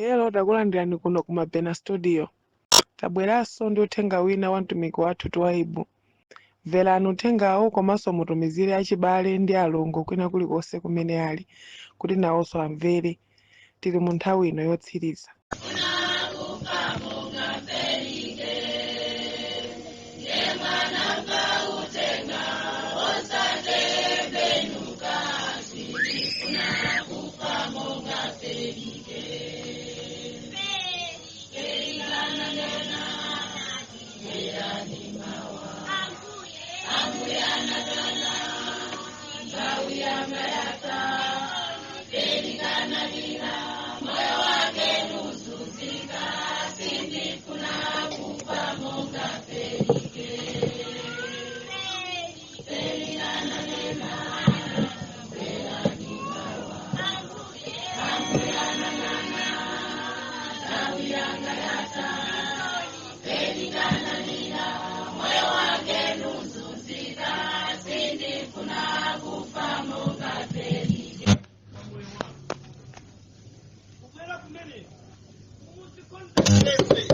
Hello, takulandirani kuno ku Mabena Studio. Tabweranso ndi uthenga wina wa mtumiki wathu Twaibu. Mverani uthengawo komanso mutumizire achibale ndi alongo kwina kulikonse kumene ali kuti nawonso amvere. Tili mu nthawi ino yotsiriza. Kubwera kumene muzikonzekere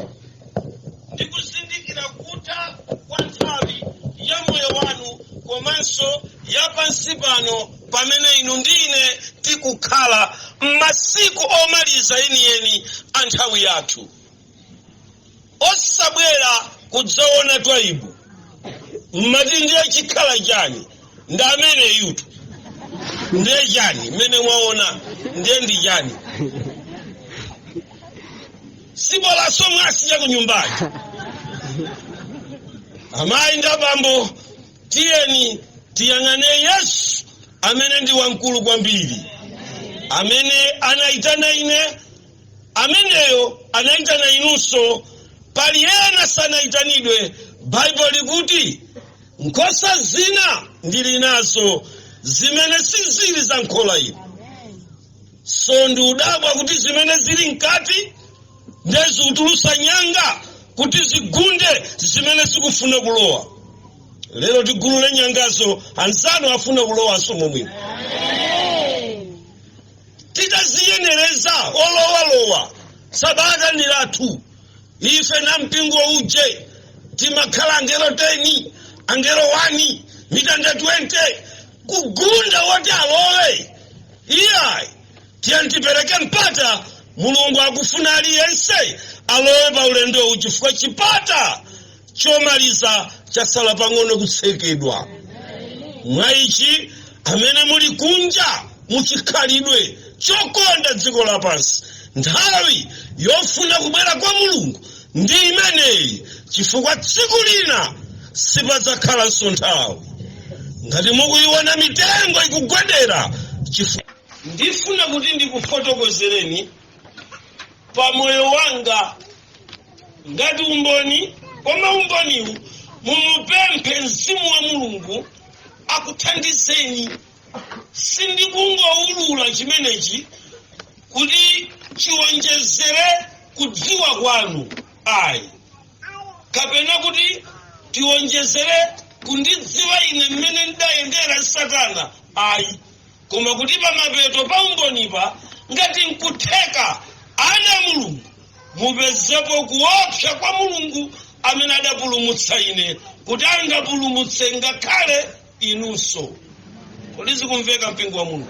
ndi kuzindikira kutha kwa nthawi ya moyo wanu komanso ya pansi pano pamene inu ndi ine tikukhala m'masiku omaliza enieni a nthawi yathu. Osabwera kudzaona Twaibu, mmati ndiye chikhala chani? Ndi amene yutu ndiye chani mmene mwaona ndiye ndi chani? Sibolaso mwasiya ku nyumbayi. Amayi ndi abambo, tiyeni tiyang'ane Yesu amene ndi wamkulu kwambiri, amene anayitana ine, ameneyo anayitana inunso. Pali ena sanayitanidwe. Baibulo likuti, "Nkhosa zina ndili nazo zimene sizili za nkhola ino." So ndi udabwa kuti zimene zili mkati ndezikutulusa nyanga kuti zigunde zimene zikufuna kulowa. Lero tigulule nyangazo, anzanu afuna kulowanso momwemo. Titaziyenereza olowalowa, sabata ndi lathu ife na mpingo uje timakhala angelo 10, angelo 1, mitanda 20, kugunda woti alowe. Iyayi, tiyeni tipereke mpata. Mulungu akufuna aliyense alowe pa ulendowu, chifukwa chipata chomaliza chasala pang'ono kutsekedwa. Mwa ichi, amene muli kunja muchikhalidwe chokonda dziko lapansi, nthawi yofuna kubwera kwa Mulungu ndi imeneyi, chifukwa tsiku lina sipadzakhalanso nthawi. Ngati mukuiona mitengo ikugwedera, chifukwa ndifuna kuti ndikufotokozereni pa moyo wanga ngati umboni, koma umboniwu mumupemphe Mzimu wa Mulungu akuthandizeni. Sindikungoulula chimenechi kuti chiwonjezere kudziwa kwanu, ayi, kapena kuti tiwonjezere kundidziwa ine mmene ndidayendera Satana, ayi, koma kuti pamapeto pa umbonipa, ngati nkutheka, ana a Mulungu mupezepo kuopsa kwa Mulungu amene adapulumutsa ine, kuti angapulumutse ngakhale inunso. Kodi zikumveka, mpingo wa Mulungu?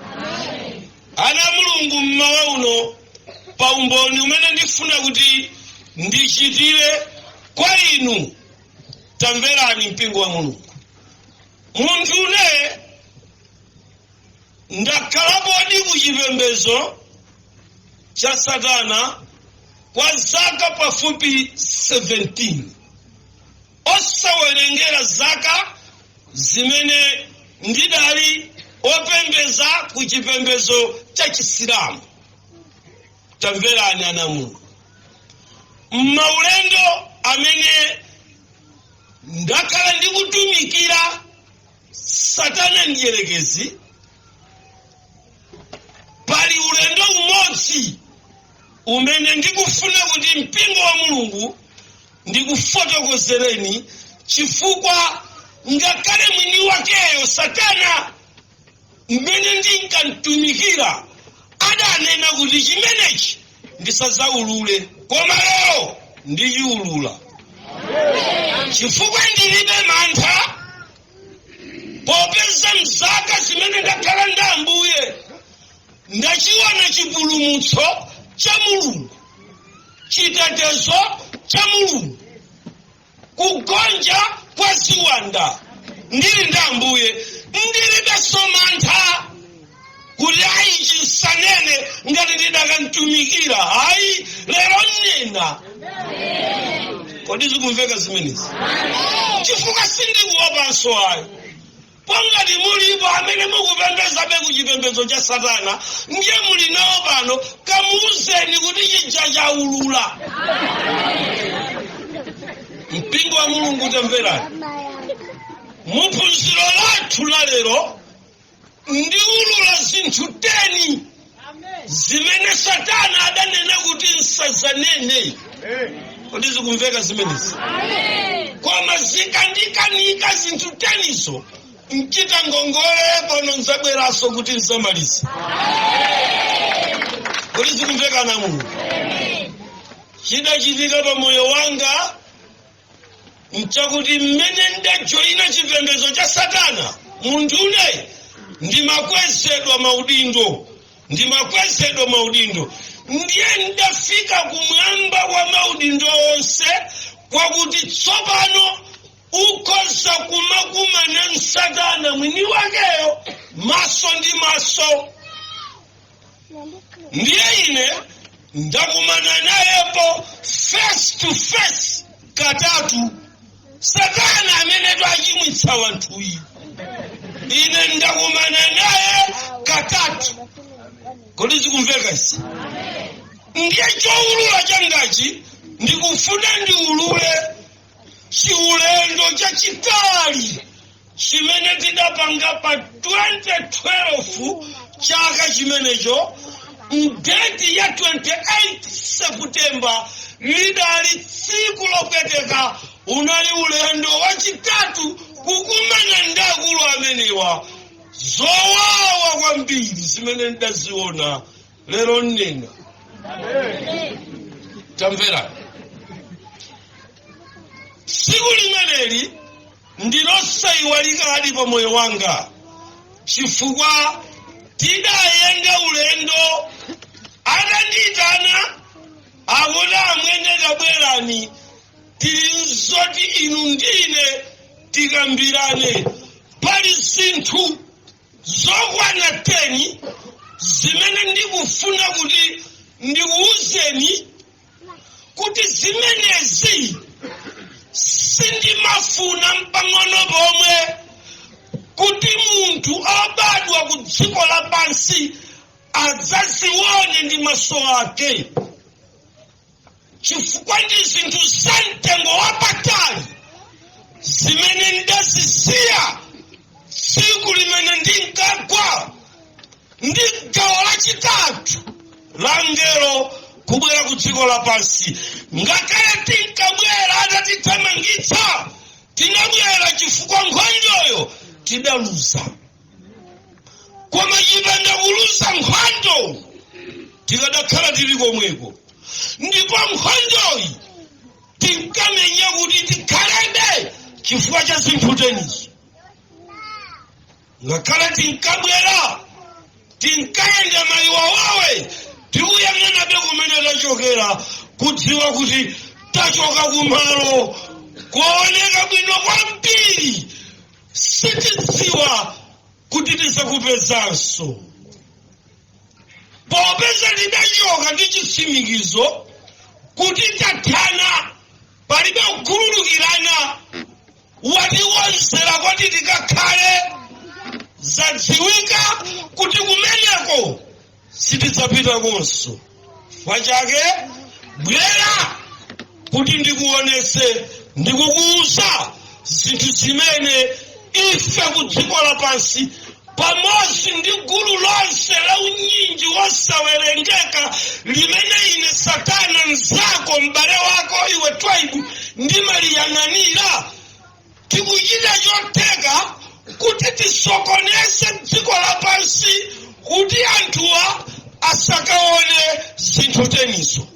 Ana a Mulungu, mmawa uno pa umboni umene ndifuna kuti ndichitire kwa inu, tamverani, mpingo wa Mulungu. Munthu une ndakhalapodi ku chipembedzo cha Satana kwa zaka pafupi 17, osawerengera zaka zimene ndidali opembeza ku chipembedzo cha Chisilamu. Tamverani, ana Mulungu, m'maulendo amene ndakhala ndikutumikira Satana Mdierekezi, pali ulendo umodzi umene ndikufuna kuti mpingo wa Mulungu ndikufotokozereni, chifukwa ngakhale mwini wakeyo Satana mmene ndinkamtumikira adanena kuti chimenechi Ndisazaulule, koma lero ndichiulula chifukwa ndilibe mantha, popeza mzaka zimene ndakhala ndi Ambuye ndachiona chipulumutso cha Mulungu, chitetezo cha Mulungu, kugonja kwa ziwanda. Ndili ndi Ambuye, ndilibenso mantha kuti ayi, chinsanene ngati ndidakantumikira. Ayi, lero nnena. Kodi zikumveka zimenezi? Chifukwa sindikuopanso ayi. Pongati mulipo amene mukupembezabe ku chipembedzo cha Satana, ndiye muli nawo pano, kamuuzeni kuti chija chaulula. Mpingo wa Mulungu, tamverani. Muphunziro lathu la lero ndiulula zinthu 10 zimene Satana adanena kuti nsazanene. Kodi zikumveka zimenezi? Koma zikandikanika zinthu 10zo, mchita ngongole pano, nzabweranso kuti nzamalize. Kodi zikumveka na Mulungu? Chidachitika pa moyo wanga nchakuti mmene ndajoyina chipembedzo cha Satana, munthune ndimakwezedwa maudindo, ndimakwezedwa maudindo. Ndiye ndafika kumwamba kwa maudindo onse, kwakuti tsopano ukhoza kumakumana Satana mwini wakeyo maso ndi maso. Ndiye ine ndakumana nayepo face to face katatu. Satana amene twachimwitsa wanthuyi, ine ndakumana naye katatu. Kodi zikumveka izi? Ndiye choulula changachi, ndikufuna ndiulule chiulendo chachitali chimene tidapanga pa 2012, chaka chimenecho, m'date ya 28 September. Lidali tsiku lopweteka. Unali ulendo wachitatu kukumana ndi akulu amenewa. Zowawa kwambiri zimene ndaziona, lero nnena. Tamverani, tsiku limeneli ndilosayiwalikadi pa moyo wanga, chifukwa tidayenda ulendo. Atandiyitana akuti, "Amwene, tabwerani, tili nzoti inu ndine tikambirane. Pali zinthu zokwana 10 zimene ndikufuna kuti ndikuwuzeni kuti zimenezi sindimafuna mpang'ono pomwe kuti munthu obadwa ku dziko lapansi adzazione ndi maso ake, chifukwa ndi zinthu za mtengo wapatali zimene ndazisiya tsiku limene ndinkagwa ndi gawo lachitatu la ngelo kubwera ku dziko lapansi. Ngakhale tinkabwera atatithamangitsa, tinabwera chifukwa nkhondoyo tidaluza. Koma chipanda kuluza nkhondo, tikadakhala tili komweko. Ndipo nkhondoyi tinkamenya kuti tikhalebe chifukwa cha zinthu 10zo. Ngakhale tinkabwera, tinkayenda mayiwawawe, tikuyang'anabe kumene tachokera, kudziwa kuti tachoka kumalo kuoneka bwino kwambiri, sitidziwa kuti tizakupezanso, popeza tidachoka ndi chitsimikizo kuti tathana, palibe kukhululukirana, watiwonzera kuti tikakhale. Zadziwika kuti kumeneko sitidzapitakonso. Chifukwa chake bwera kuti ndikuonese, ndikukuuza zinthu zimene ife ku dziko lapansi pamodzi ndi gulu lonse la unyinji wosawerengeka limene ine Satana mzako, m'bale wako iwe Twaibu, ndimaliyang'anira, tikuchita chotheka kuti tisokoneze dziko lapansi, kuti anthuwa Asakaone zinthu 10zo.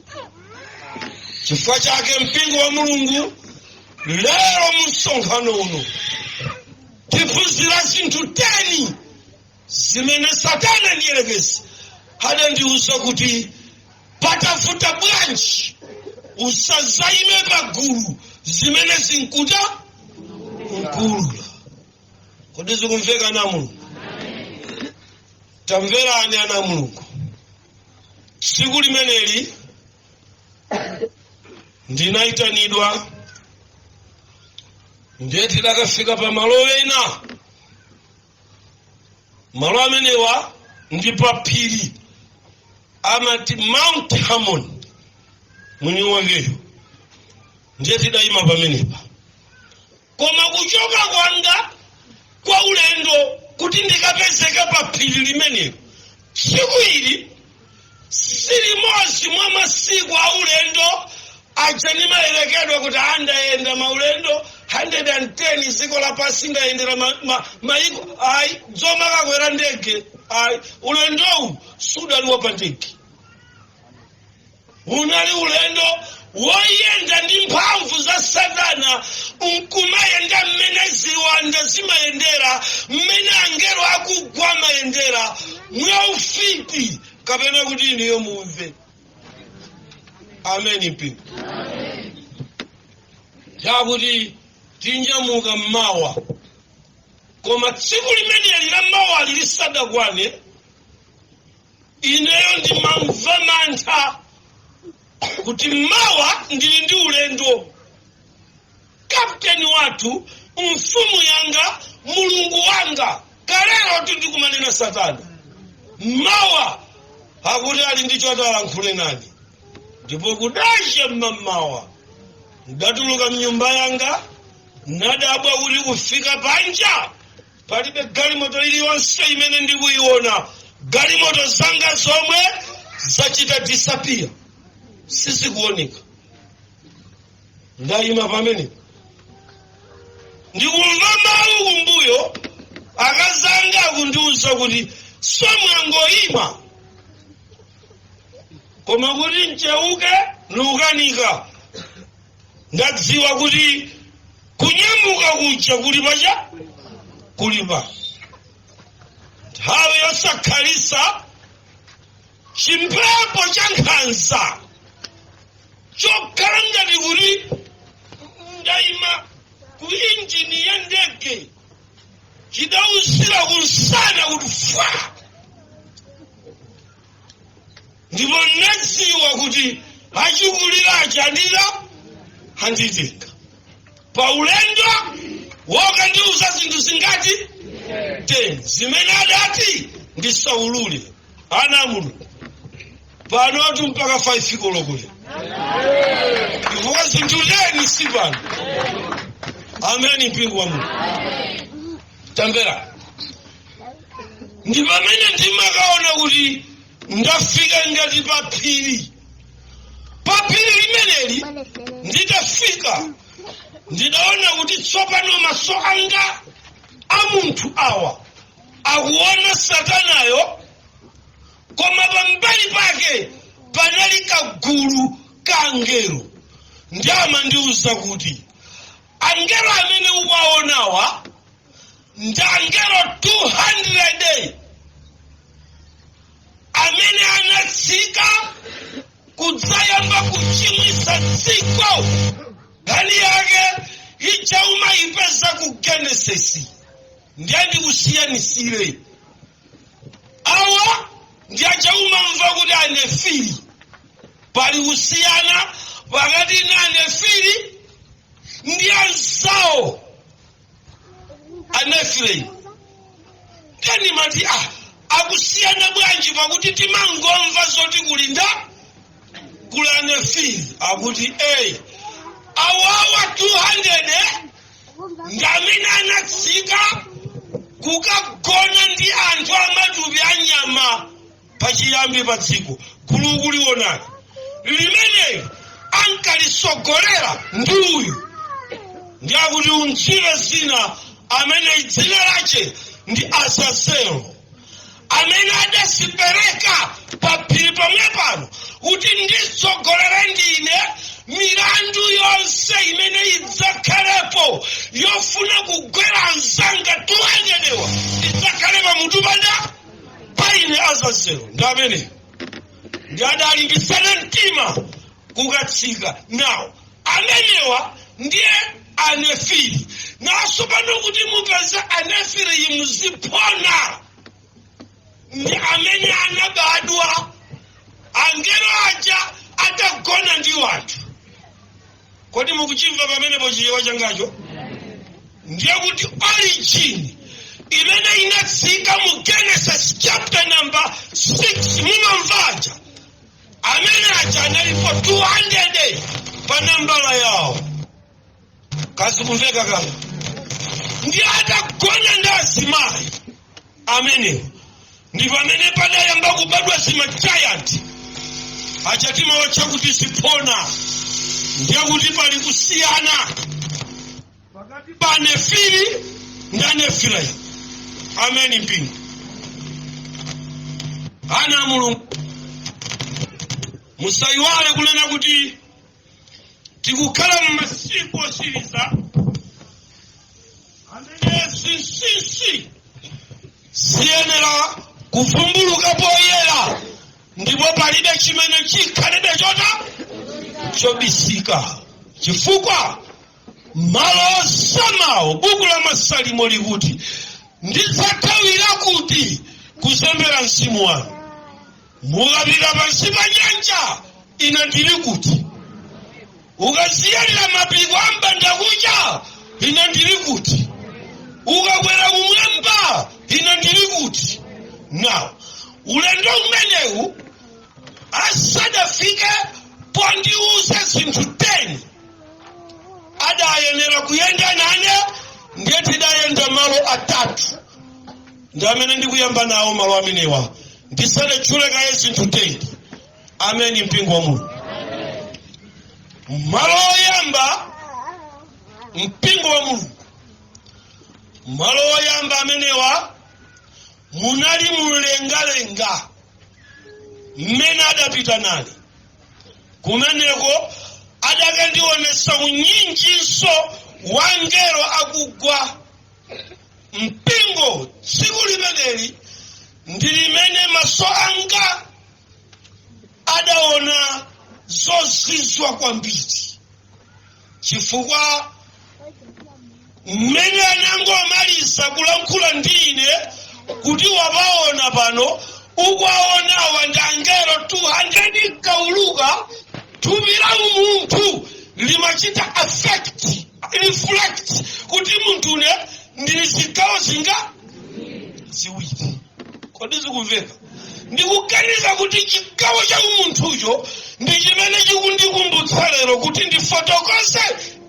Chifukwa chake, mpingo wa Mulungu, lero msonkhano uno tiphunzira zinthu 10 zimene Satana ndiyerekezi adandiuza kuti patafuta bwanji usazayime pagulu, zimene zinkuta nkulula. Kodi zikumveka na Mulungu? Tamverani, ana Mulungu, tsiku limeneli ndinayitanidwa, ndiye tidakafika pa malo ena. Malo amenewa ndi pa phiri, amati Mount Hermon mwini wakeyo. Ndiye tidayima pamenepa, koma kuchoka kwanga kwa ulendo kuti ndikapezeke pa phiri limenelo tsiku ili si limodzi mwa masiku a ulendo aja ndimayerekedwa kuti andayenda maulendo 110 dziko lapansi, ndayendera mayiko ayi, dzomakakwera ndege ayi. Ulendowu sudaliwa pa ndege, unali ulendo woyenda ndi mphamvu za Satana, nkumayenda mmene ziwanda zimayendera, mmene angelo akugwa amayendera, mwaufiti, kapena kuti iniyo mumve ameni. Mpingo, chakuti tinyamuka mmawa, koma tsiku limeneli la mmawali lisadakwane, ineyo ndimamva mantha kuti mmawa ndili ndi ulendo. Kapteni wathu, mfumu yanga, Mulungu wanga kalero tindikumanena Satana, mmawa akuti ali ndi choti alankhule nani. Ndipo kudacha mmamawa ndatuluka mnyumba yanga, nadabwa kuti kufika panja palibe galimoto iliyonse imene ndikuiona. Galimoto zanga zomwe zachita disappear, sizikuoneka. Ndayima pamene ndikumva mawu kumbuyo, akazanga akundiuza kuti somwangoyima, koma kuti mcheuke nukanika. Ndadziwa kuti kunyamuka kuja kuli pacha, kuli pa nthawi yosakhalisa. Chimphepo cha nkhanza chokhala ngati kuti ndayima ku injini ya ndege chidawuzira kunsana kuti fwa, ndipo nadziwa kuti achikulirachi andira anditenga pa ulendo wokandiuza zinthu zingati? 10, zimene adati ndisaulule. Ana a Mulungu, panotu mpaka 5 kolokole, chifukwa zinthu 10 si pano. Ameni, mpingo wa Mulungu. Tamvera, ndi pamene ndimakaona kuti ndafika ngati pa phiri. Pa phiri limeneli nditafika, ndidaona kuti tsopano maso anga a munthu awa akuona Satanayo, koma pambali pake panali kagulu ka angelo. Ndi amandiwuza kuti angelo amene ukuwaonawa ndi angelo 200 amene anatsika kudzayamba kuchimwisa dziko. Nkhani yake ija umayipeza ku Genesis. Ndiye ndikusiyanisire, awa ndi aja umamva kuti Anefili. Pali kusiyana pakati na Anefili ndi anzawo Anefili. Ndiye ndimati, ah, akusiyana bwanji, pakuti timangomva zoti kuli nda kuli Anefili? Akuti ey, awawa 200 ndi amene anatsika kukagona ndi anthu amatupi anyama pachiyambi pa dziko. Gulu kulionani limeneli ankalisogolera ndi uyu, ndi akuti unjire zina amene dzina lache ndi Azazelo. Amene adazipereka pa phiri pomwe pano kuti nditsogolere ndine milandu yonse imene idzakhalepo yofuna kugwera anzanga 200 wa, idzakhale pamutu panda paine Azazelo. Ndi ameneyo ndi adalimbisana mtima kukatsika nawo. Amenewa ndiye Anefili. Naso pano kuti mupeze Anefili imuziphona, ndi amene anabadwa angelo aja atagona ndi wanthu. Kodi mukuchimva pamenepo chiyewa changacho? Ndiye kuti origin imene inatsika mu Genesis chapter number 6 mumamvaja, amene aja analipo 200 pa nambala yawo. Kazi kumveka kale? Ndi atagona ndi azimayi amenewo ndi pamene padayamba kubadwa zima giant achatimawatcha kuti ziphona. Ndiye kuti pali kusiyana pakati pa Anefili ndi Anefilaimu. Ameni mpingo. Ana a Mulungu, musayiwale kunena kuti tikukhala m'masiku osiriza amene zinsinsi ziyenera kuvumbuluka poyera, ndipo palibe chimene chikhalebe chota chobisika, chifukwa malo osamawo buku la Masalimo likuti, "Ndidzathawira kuti kuzembera mzimu wanu? Mukapita pansi pa nyanja, ine ndili kuti? Ukaziyalira mapiko ambandakucha, ine ndili kuti? Ukakwera kumwamba, ine ndili kuti?" Now, ulendo umenewu asadafike pondiuza zinthu 10, adayenera kuyenda nane. Ndiye tidayenda malo atatu, ndi amene ndikuyamba nawo malo amenewa ndisanatchule kaye zinthu 10. Ameni mpingo wa Mulungu. Malo oyamba, mpingo wa Mulungu, malo oyamba amenewa munali mumlengalenga. Mmene adapita nane kumeneko, adakandionesa unyinjinso wa ngelo akugwa. Mpingo, tsiku limeneli ndi limene maso anga adaona zozizwa kwambiri, chifukwa mmene anangomaliza kulankhula ndi ine kuti wapaona pano ukwaonawa ndi angelo 200 kauluka, thupi la munthu limachita affect, reflect kuti munthune ndili zigawo zinga ziwiri. Kodi zikumveka? Ndikuganiza kuti chigawo cha umunthucho ndi chimene chikundikumbutsa lero kuti ndifotokoze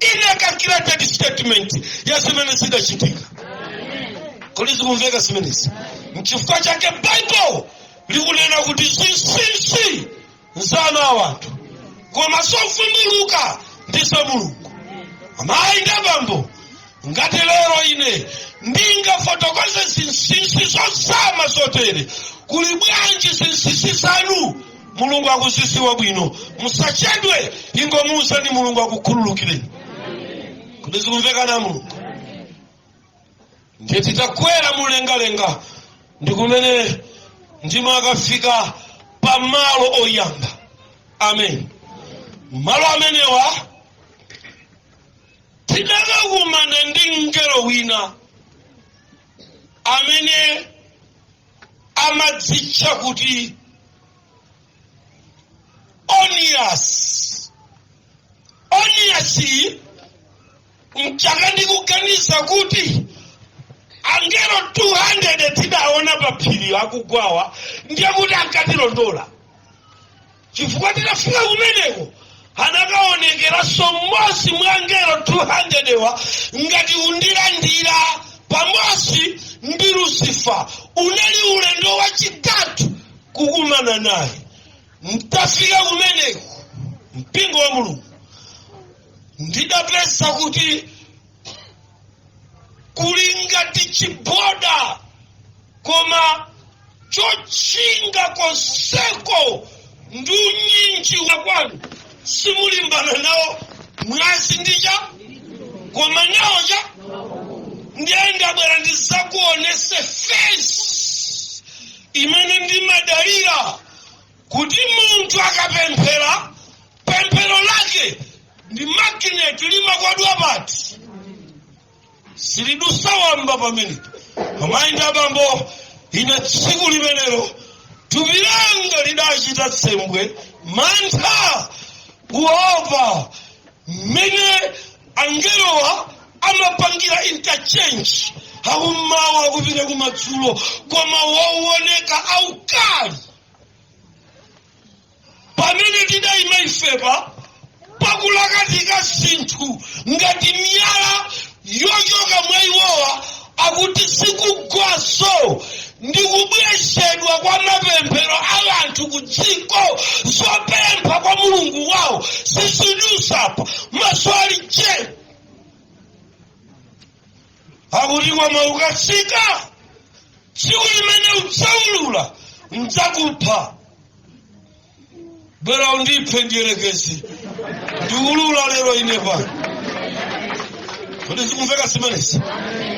ine calculated statement ya zimene zidachitika. Kodi zikumveka zimenezi? Nchifukwa chake Bible likunena kuti zinsinsi nzana wa anthu, koma zovumbuluka ndi za Mulungu. Amayi ndi abambo, ngati lero ine ndingafotokoze zinsinsi zozama zotere, kuli bwanji zinsinsi zanu Mulungu akuziziwa bwino? Musachedwe, ingomuuzani Mulungu akukhululukireni. Kodi zikumvekana Mulungu? Ndiye titakwera mulengalenga ndi kumene ndimakafika pamalo oyamba. Amen. Malo amenewa tidakakumana ndi mngelo wina amene amadzitcha kuti Onias. Onias mchaka ndikuganiza kuti angelo 200 tidaona pa phiri akugwawa, ndiye kuti ankatilondola, chifukwa titafika kumeneko anakaonekeranso mmodzi mwa angelo 200 wa ngati undilandira pamodzi ndi Lucifer. Unali ulendo wachitatu kukumana naye. Mtafika kumeneko, mpingo wa Mulungu, ndidapeza kuti kuli ngati chiboda, koma Chotchinga konseko ndi unyinji wa kwanu simulimbana nawo mwazi ndija, koma nawo cha ndiye ndabwera ndizakuonese fence imene ndimadalira kuti munthu akapemphera, pemphero lake ndi magnet, limakwadwa pati, silidusa wamba pamenepo. Amayi ndi abambo, ine tsiku limenelo thupi langa lidachita tsembwe, mantha, kuopa mmene angelowa amapangira interchange, akummawa akupita kumadzulo, koma wowoneka aukali. Pamene tidayima ifepa pakulakatika zinthu ngati miyala yochoka mwa iwowa, akuti sikugwaso ndi kubwezedwa kwa mapemphero a anthu ku dziko, zopempha kwa Mulungu wawo sisidusapa, maso ali che. Akuti koma ukatsika, tsiku limene udzaulula ndzakupha. Bwera undiphe ndiyerekezi, ndiulula lero ine pano. Kodi zikumveka zimenezi?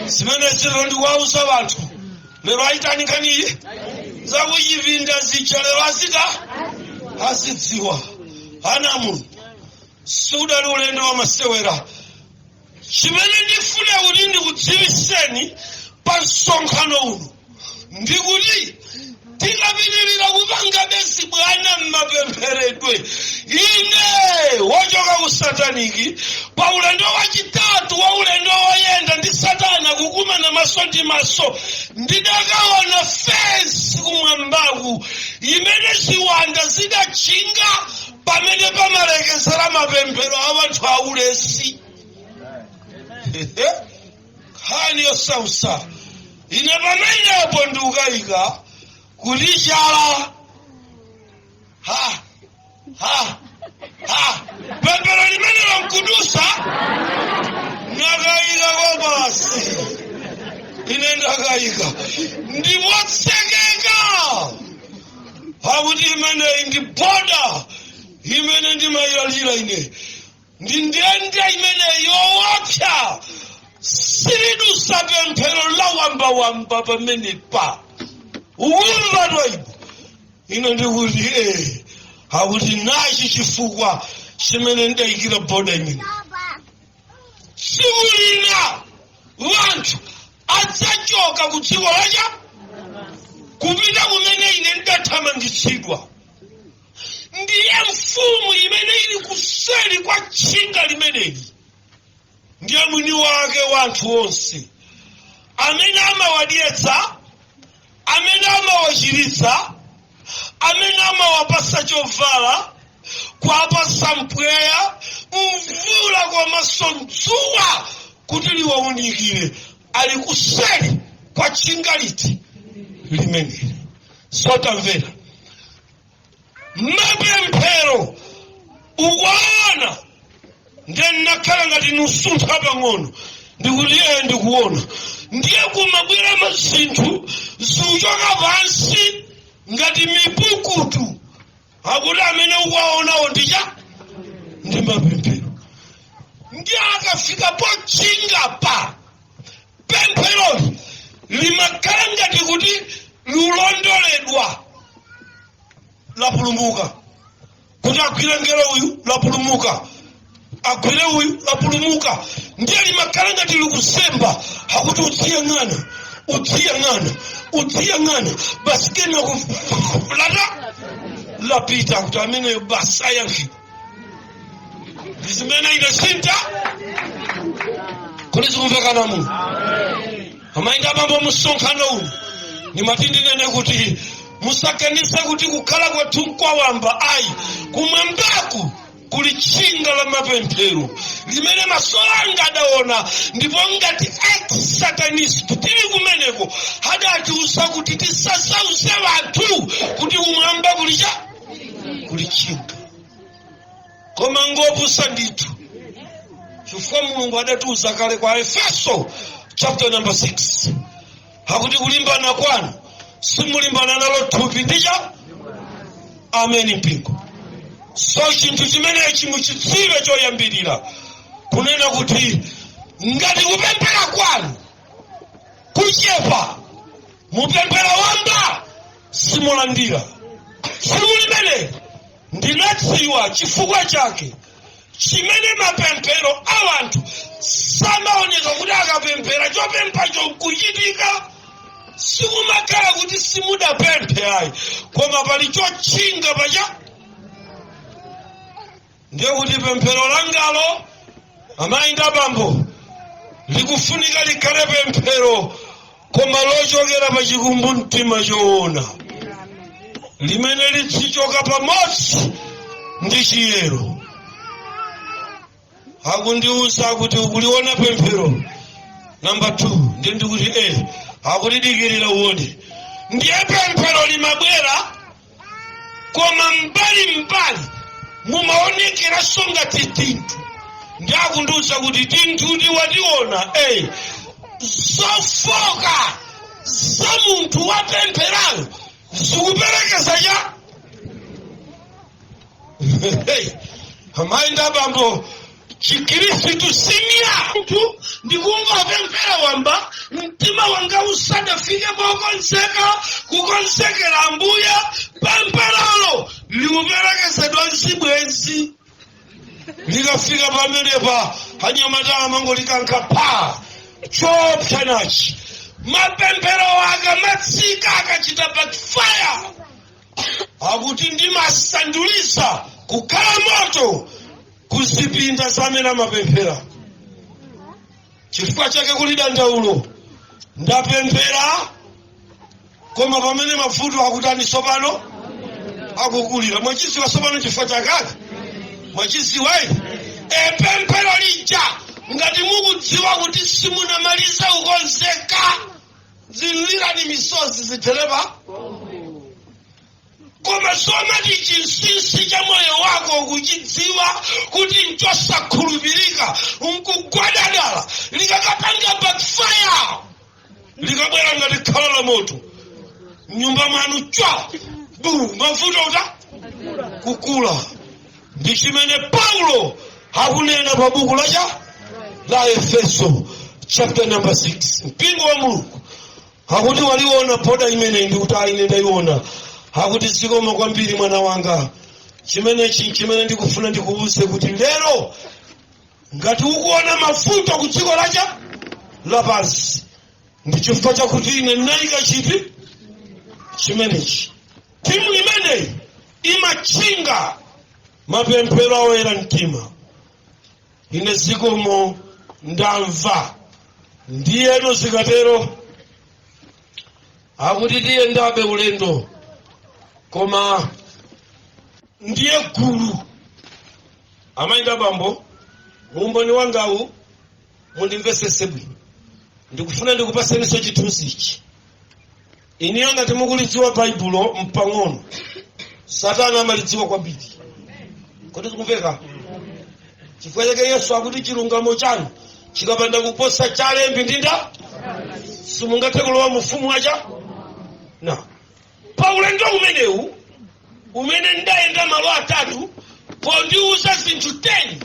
Zimenezi lero ndikuwauza anthu lero, aitani nkhaniyi zakuchipinda zija lero azita azidziwa. Ana Mulungu, sudali ulendo wa masewera. Chimene ndifuna kuti ndikudziwiseni pa msonkhano uno ndikuti tikapitirira kupanga besi bwana mmapempheredwe, ine wochoka ku satanic pa ulendo wachitatu wa ulendo woyenda ndi satana kukumana maso ndi maso, ndidakaona fence kumwambaku imene ziwanda zidatchinga pamene pamalekezera mapemphero a anthu aulesi. Nkhani yosausa. Ine pamenepo ndikukayika kuti chala ha ha ha pemphero limenelo nkudusa, nakayika kopasi. Ine ndakayika, ndipotsekeka, pakuti imeneyi ndi border imene ndimayalira ine, ndi ndende imene yoopsa, silidusa pemphero la wambawamba pamenepa. Ukumva twaipo? Ine ndikuti eh, akuti nachi chifukwa chimene ndayikira border imene tsiku lina wanthu adzachoka ku dziko lacha kupita kumene ine ndathamangitsidwa. Ndiye mfumu imene ili kuseri kwa tchinga limeneli ndiye mwini wake wanthu onse amene amawadyetsa, amene amawachiritsa, amene amawapasa chovala, kuwapasa mpweya, mvula komanso dzuwa kuti liwaunikire, ali kuseri kwa tchinga liti limeneli. Sotamvera mapemphero ukuona, ndiye ndinakhala ngati nusuntha pang'ono, ndikuti iye ndikuona, ndiye kumabwera mazinthu zikuchoka pansi ngati mipukutu. Akuti amene ukuwaonawo ndicha ndi mapemphero. Ndiye akafika pochinga pa pempheroli limakhala ngati kuti lulondoledwa, lapulumuka kuti agwire ngelo uyu, lapulumuka agwire uyu, lapulumuka. Ndiye limakhala ngati likusemba, akuti udziyang'ana, udziyang'ana, udziyang'ana, basi kenako lata lapita, kuti ameneyo basi ayankhidwa. Ndi zimene ine sinta kuti zikumvekana muno. Amayi ndi abambo, msonkhano uno ndimati ndinene kuti musaganize kuti kukhala kwathu nkwawamba, ayi. Kumwambaku kuli tchinga la mapemphero limene maso anga adaona, ndipo ngati ex-satanist tili kumeneko adatiuza kuti tisasause anthu kuti kumwamba kuli cha kuli tchinga, koma ngopusa ndithu, chifukwa Mulungu adatiuza kale kwa Efeso chapter number 6, akuti kulimbana kwanu Simulimbana nalo thupi ndicha. Ameni mpingo. So chinthu chimenechi muchidziwe choyambirira, kunena kuti ngati kupemphera kwanu kuchepa, mupemphera wamba simulandira. Tsiku limene ndinadziwa chifukwa chake chimene mapemphero a anthu samaoneka kuti akapemphera chopemphacho nkuchitika, sikumakhala kuti simudapemphe ayi, koma pali chotchinga pacha. Ndiye kuti pemphero langalo, amayi ndi abambo, likufunika likhale pemphero koma lochokera pa chikumbu mtima choona, limene lidzichoka pamodzi ndi chiyero. Akundiuza kuti ukuliona pemphero namba 2. Ndiye ndikuti akutidikirira uone. Ndiye pemphero limabwera, koma mbali mbali mumaonekeranso ngati tinthu. Ndi akundiuza kuti tinthu ndiwationa zofoka za munthu wapempherayo zikuperekeza cha. Hey, amayi ndi abambo, Chikhristu simya munthu ndikungopemphera wamba, mtima wanga usadafike pokonzeka kukonzekera Ambuye. Pempherolo likuperekezedwa mzibwenzi, likafika pamenepa anyamata amangolikankha pa chopsanachi. Mapemphero akamatsika, akachita backfire, akuti ndimasandulisa kukhala moto kuzipinda zamene amapemphera. Chifukwa chake kuli dandaulo: ndapemphera, koma pamene mavuto akutani sopano? Akukulira. Mwachiziwa sopano chifukwa chakake? Mwachiziwa ine epemphero lija, ngati mukudziwa kuti simunamalize kukonzeka, zilirani misozi ziterepa. Koma somati chinsinsi cha moyo wako kuchidziwa kuti nchosakhulupirika, nkugwadadala, likakapanga backfire, likabwera ngati khala la moto mnyumba mwanu chwa bu, mavuto uta kukula. Ndi chimene Paulo akunena pa buku lacha la Efeso chapter number 6. Mpingo wa Mulungu, akuti waliona border imene? Ndikuti ayi, ine ndayiona. Akuti zikoma kwambiri, mwana wanga. Chimenechi chimene ndikufuna ndikuwuze kuti lero ngati ukuona mavuto ku dziko lacha lapansi, ndi chifukwa chakuti ine ndinayika chiti chimenechi. Timu imeneyi imatchinga mapemphero awoyera mtima. Ine zikomo, ndamva. Ndiyeno zikatero akuti tiyendabe ulendo, koma ndiye gulu. Amayi ndi abambo, umboni wangawu mundimvesese bwino. Ndikufuna ndikupaseninso chithunzi ichi. Iniyo ngati mukulidziwa Baibulo mpang'ono, Satana amalidziwa kwambiri. Kodi zikumveka? Chifukwa chake Yesu akuti chilungamo chanu chikapanda kuposa chalembi ndinda, simungathe kulowa mu ufumu wacha na. Pa ulendo umenewu umene ndayenda malo atatu, pondiuza zinthu 10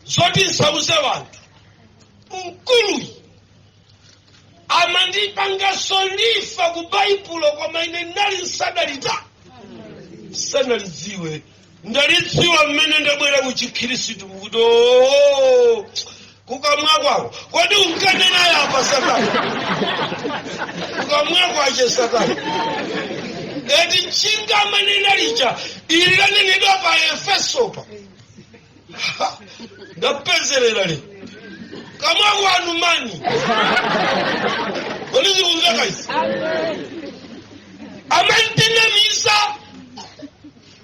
zoti nsauze wanthu, mkuluyi amandipanganso refer ku Baibulo, koma ine ndali nsadalita sanalidziwe. Ndalidziwa mmene ndabwera ku Chikhristu, kuti oo, kukamwa kwako kodi unkanena yapa Satana, kukamwa kwache Satana eti nchinga amanena lija ili lanenedwa pa Efesopa. Ndapezerera le kamwa kwanu mani. Kodi zikumveka izi? Amandinamisa.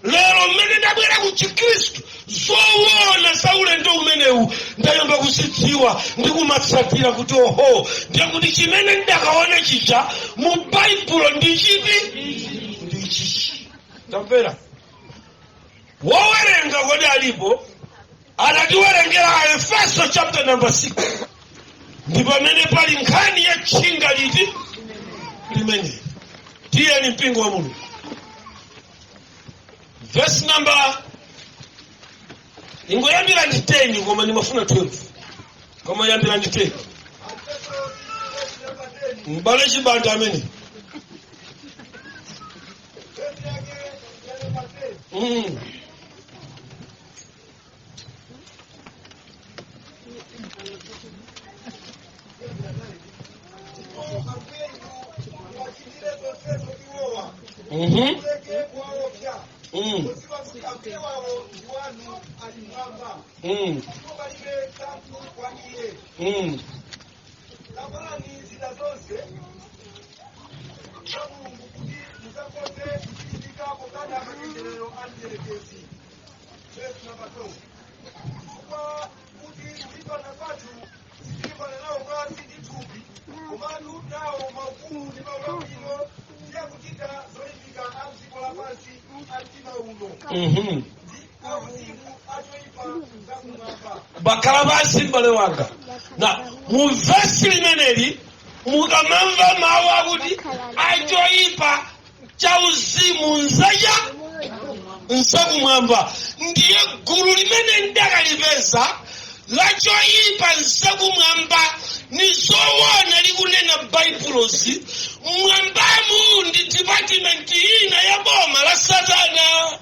Lero mmene ndabwera ku Chikhristu, zoona za ulendo umenewu ndayamba kuzidziwa ndi kumatsatira kuti oho, ndiye kuti chimene ndakaona chija mu Baibulo ndi chiti? Ndi chichi. Tamvera, wowerenga kodi alipo? Anatiwerengera Aefeso chapter number 6, ndi pamene pali nkhani ya tchinga liti limene. Tiwerenge 1 mpaka 5. Tiyeni, mpingo wa Mulungu, verse number ingoyambira ndi 10, koma ndimafuna 12, koma yambira ndi 10, mbale Chibanda amene. Chifukwa kuti kulimbana kwathu sitilimbana nawo mwazi ndi thupi, komatu nawo maufumu ndi maulamuliro ndi akuchita zoipa a m'dziko lapansi a mdima uno, ndi auzimu achoipa zakumwamba. Bakhala pansi, m'bale wanga. Na mu vesi limeneli mukamamva mawu akuti achoipa chauzimu nzacha nzakumwamba, ndiye gulu limene ndakalipeza la choipa nzakumwamba. Ni zoona likunena Baibulozi, mwambamu ndi department ina ya boma la Satana.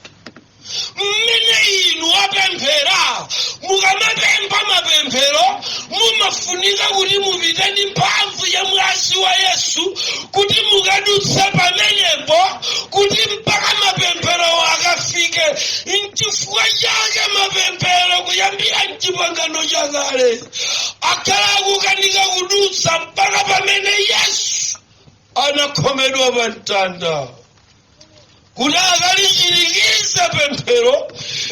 Mmene inu wapemphera, mukamapempha mapemphero mumafunika kuti mupite ndi mphamvu ya mwazi wa Yesu kuti mukadutse pamenepo, kuti mpaka mapemphero akafike. Nchifukwa chake mapemphero kuyambira mchipangano chakale akhala akukanika kudutsa mpaka pamene Yesu anakhomedwa pa mtanda, kuti akalichirikize pemphero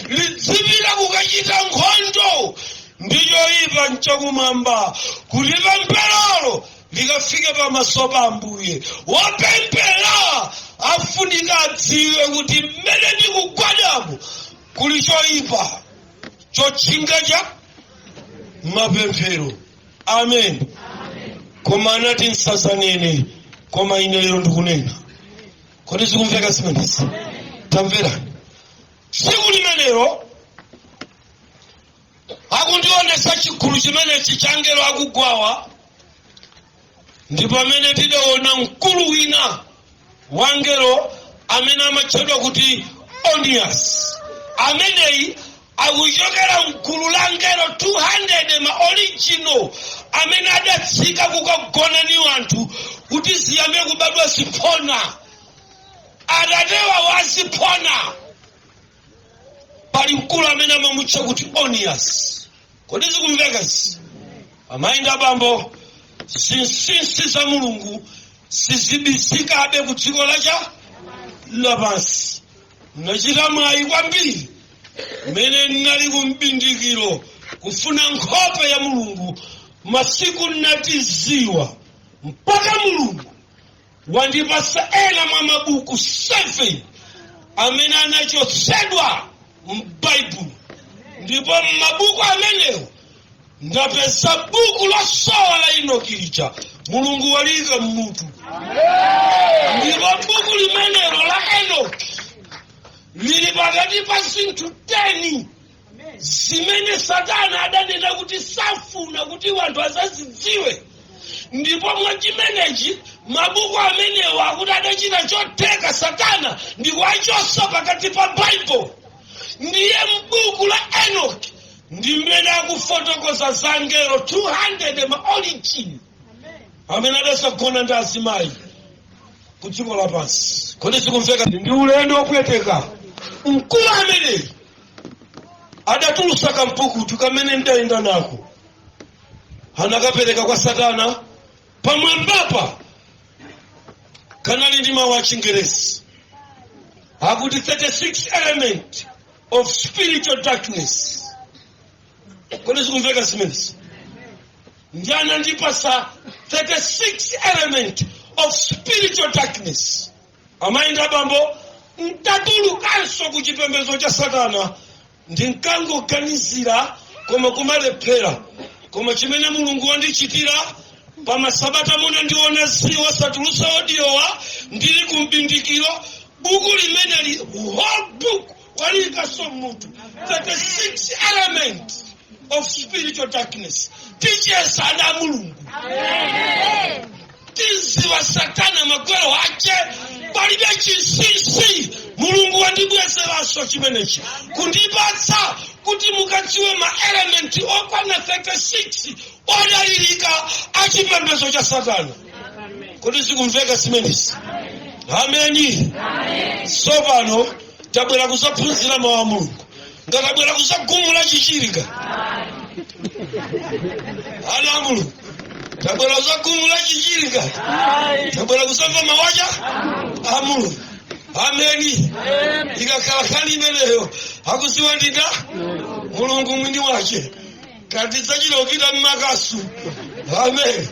lidzipita kukachita nkhondo ndi choyipa mchakumwamba, kuti pempherolo likafike pamaso pa Ambuye. Wopemphera afunika adziwe kuti mmene ndikugwadamo kuli choyipa chotchinga cha mapemphero. Amen. Koma anati nsazanene, koma ine lero ndikunena. Kodi zikumveka zimenezi? Tamverani, tsiku limenelo akundionesa chigulu chimenechi cha angelo akugwawa, ndi pamene tidaona mkulu wina wangelo amene amatchedwa kuti Onias. Ameneyi akuchokera mgulu la angelo 200 ma original amene adatsika kukagona ni anthu kuti ziyambe kubadwa ziphona. Atatewa waziphona, pali mkulu amene amamutcha kuti Onias. Kodi zikumveka izi, amayi ndi abambo? Zinsinsi za Mulungu sizibisikabe ku dziko lacha lapansi. Nachita mwayi kwambiri mmene ndinali kumbindikiro kufuna nkhope ya Mulungu masiku nnatiziwa, mpaka Mulungu wandipasa ena mwa mabuku 7 amene anachotsedwa m'Baibulo. Ndipo m'mabuku amenewo ndapeza buku losowa la Enoki lija, Mulungu waliyika mmutu. Ndipo buku limenelo la Enoki lili pakati pa zinthu 10 zimene Satana adanena kuti safuna kuti wanthu azazidziwe. Ndipo mwa chimenechi mabuku amenewo akuti adachita chotheka Satana ndi kuwachosa pakati pa Baibulo. Ndiye m'buku la Enoki ndi mmene akufotokoza za angelo 200 ma origin amene adasagona ndi azimayi ku dziko lapansi. Kodi zikumveka? Ndi ulendo wopweteka. Mkulu ameneyi adatulusa kampukutu kamene ndayenda nako, anakapereka kwa Satana. Pamwambapa kanali ndi mawu a Chingerezi akuti 36 element of spiritual darkness. Kodi zikumveka zimenezi? Ndi anandipasa 36 element of spiritual darkness. Amayi ndi abambo, ntatulukanso ku chipembedzo cha Satana, ndinkangoganizira koma kumalephera. Koma chimene Mulungu wandichitira, Pamasabata munandiona ziwa satulusa audiowa, ndili kumbindikiro. Buku limeneli, whole book, waliyikaso mutu 36 Element of Spiritual Darkness. Ticheza na Mulungu, tiziwa Satana magwero ache, palibe chinsinsi. Mulungu wandibwezeranso chimenechi kundipatsa kuti mukadziwe ma element okwana 36 odalirika achipembedzo cha Satana. Kuti zikumveka zimenezi? Ameni. Tsopano tabwera kuzaphunzira mawu a Mulungu, ngatabwera kuzagumula chichirika. Ana a Mulungu, tabwera kuzagumula chichirika, tabwera kuzamva mawacha a Mulungu. Ameni. Ikakhala nkhani imeneyo, akuziwa ndinda Mulungu mwini wache kati zachilokita mmakasu. Amen.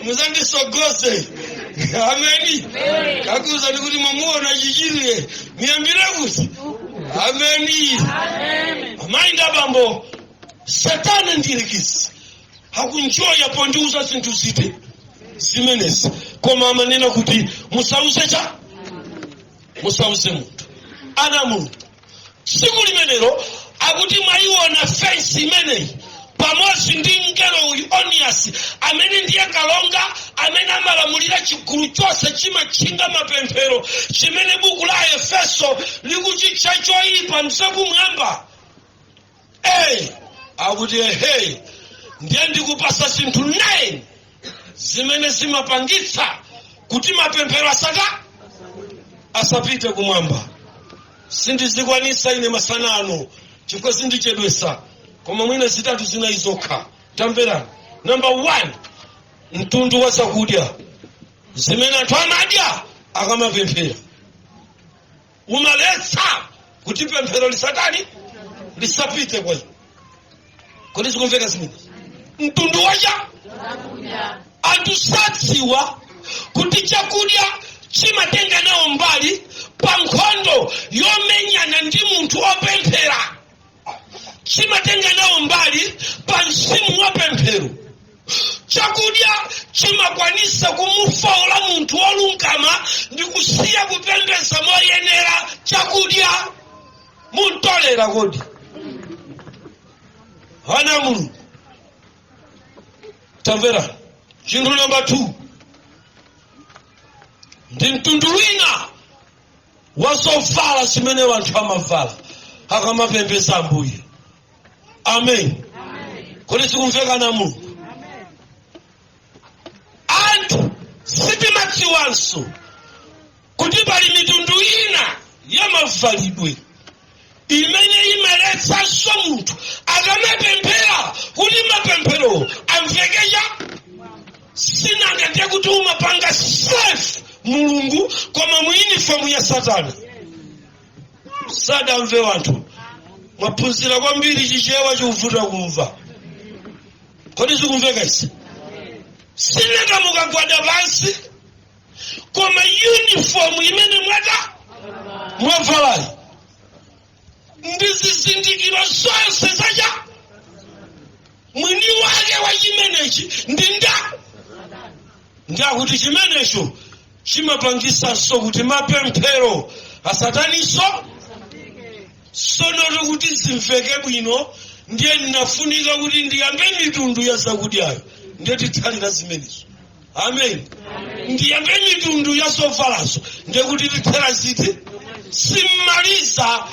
Muzandisogoze. Ameni. Kakuza ndikuti mwamuona chichirire miyambire kuti ameni. Amayi ndi abambo, Satana ndirekisi hakunjoya pondiuza zinthu zite zimenezi, koma amanena kuti musauze cha musauze munthu. Ana Mulungu, tsiku limenelo akuti mwayiona fensi imeneyi pamodzi ndi mngelo uyu Onias, amene ndiye kalonga amene amalamulira chigulu chonse chimatchinga mapemphero, chimene buku la Efeso likuchitcha choyipa mzakumwamba. Hey, akuti ehe, ndiye ndikupasa zinthu 9 zimene zimapangitsa kuti mapemphero asata asapite kumwamba. Sindizikwanisa ine masana ano chifukwa sindichedwesa, koma mwina zitatu zinayi zokha. Tamverani. Number 1, mtundu wa zakudya zimene anthu amadya akamapemphera umaletsa kuti pemphero lisatani, lisapite kwa iwo. Kodi zikumveka zimene? Mtundu wacha anthu sadziwa kuti chakudya chimatenga nawo mbali pa nkhondo yomenyana ndi munthu opemphera, chimatenga nawo mbali pa mzimu wa pemphero. Chakudya chimakwanisa kumufola munthu wolungama ndi kusiya kupembedza moyenera. Chakudya muntolera. Kodi ana Mulungu, tamvera. Chinthu namba 2 ndi mtundu wina wa zovala zimene anthu amavala akamapembedza Ambuye. Amen. Kodi sikumveka na Mulungu? Anthu sitimadziwanso kuti pali mitundu ina ya mavalidwe imene imaletsanso munthu akamapemphera kuti mapemphero amvekecha. Sinanga ndiye kuti umapanga serve Mulungu koma mu uniform ya Satana. Sadamve wanthu, mwaphunzira kwambiri Chichewa chikuvuta kumva. Kodi zikumveka isi? Sinanga mukagwada pansi, koma uniform imene mwata mwavalayi ndi zizindikiro zonse zacha mwini wake wa chimenechi ndi nda ndakuti chimenecho chimapangisanso kuti mapemphero asataniso sonoto kuti zimveke bwino. Ndiye ndinafunika kuti ndiyambe mitundu ya zakudyayo, ndiye tithalira zimenezo. Amen. Ndiyambe mitundu ya zovalazo, ndiye kuti tithera ziti simmaliza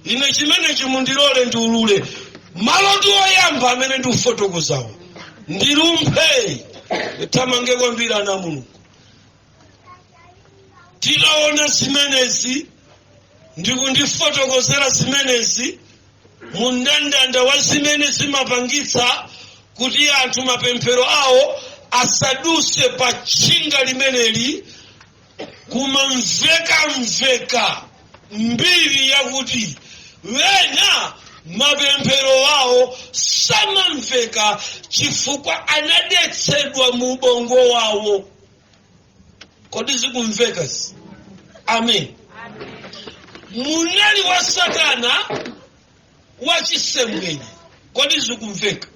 ine. Chimenechi mundilole ndiulule maloto oyamba amene ndikufotokozawo, ndilumphe thamange kwambiri. Ana Mulungu, titaona zimenezi ndikundifotokozera zimenezi mundandanda wa zimene zimapangitsa kuti anthu mapemphero awo asaduse pa tchinga limeneli, kumamvekamveka mbiri yakuti wena mapemphero awo samamveka chifukwa anadetsedwa mu ubongo wawo. Kodi zikumveka zi? Amen. Munali wa Satana wachisemwene. Kodi zikumveka?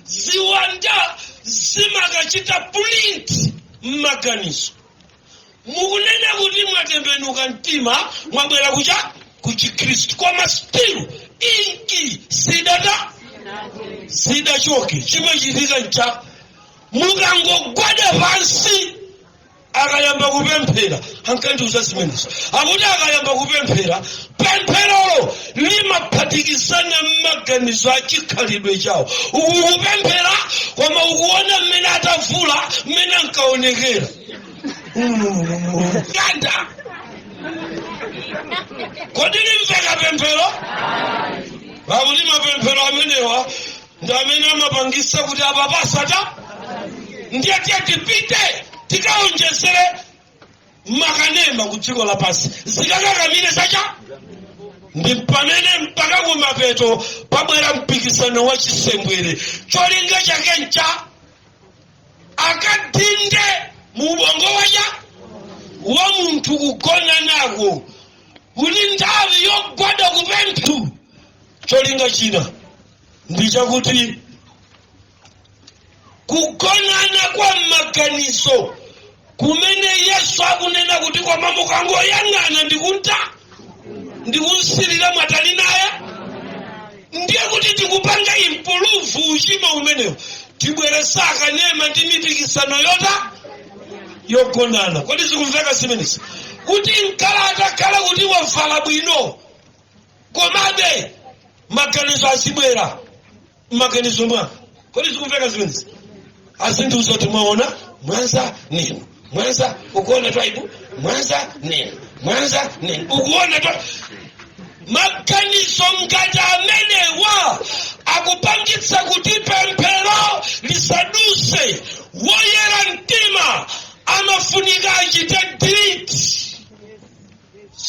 Ziwanda zimakachita print mmaganizo. Mukunena kuti mwatembenuka mtima, mwabwera kucha kuchikhristu, koma still inki sidata sidachoke. Chimachitika ncha mukangogwada pansi, akayamba kupemphera, ankandiuza zimenezo, akuti akayamba kupemphera, pempherolo limaphatikizana mmaganizo achikhalidwe chawo. Ukukupemphera koma ukuona mmene atavula, mmene ankaonekera ganda. Kodi limveka pemphero? Pakuti mapemphero amenewa ndi amene amapangisa kuti apapasata ndiye tiye tipite tikaonjezere makanema ku dziko lapansi, zikakakamire zacha. Ndi pamene mpaka kumapeto pabwera mpikisano wa chisembwere. Cholinga chake ncha akadinde mu ubongo wacha wa munthu kugona nako, kuti nthawi yogwada kupemphu. Cholinga china ndi chakuti kugonana kwa maganizo kumene Yesu akunena kuti koma mukangoyang'ana ndikunta ndikunsilira mwatali naye, ndiye kuti tikupanga improve uchimo umenewo. Tibweresa akanema ndi mipikisano yota yogonana. Kodi zikumveka zimenezi? Kuti mkala atakhala kuti wavala bwino, komabe maganizo azibwera mmaganizo mwake. Kodi zikumveka zimenezi? Azindiuza kuti mwaona mwanza ninu mwanza ukuona Twaibu, mwanza ninu mwanza ninu ukuona twa. Maganizo ngati amenewa akupangitsa kuti pemphero lisaduse. Woyera mtima amafunika achite delete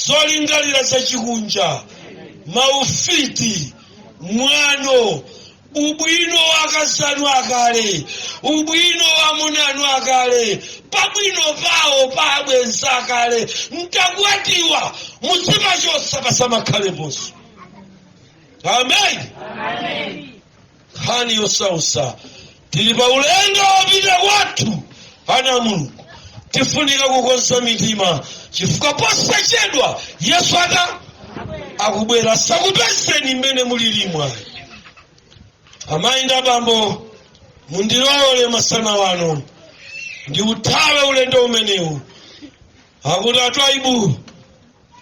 zolingalira zachikunja, maufiti, mwano, ubwino wakazanu akale, ubwino wa munanu akale, pabwino pawo pa abwenzi akale. Mtakwatiwa muzimachosa pasamakhaleponso. Amen. Nkhani yosausa, tili pa ulendo wopita kwathu. Ana Mulungu, tifunika kukonza mitima chifukwa posachedwa Yesu ata akubwera, sakupezeni mmene mulilimwa. Amayi ndi abambo, mundilole masana wano ndiuthawe ulendo umenewu. Akuti atwaibu,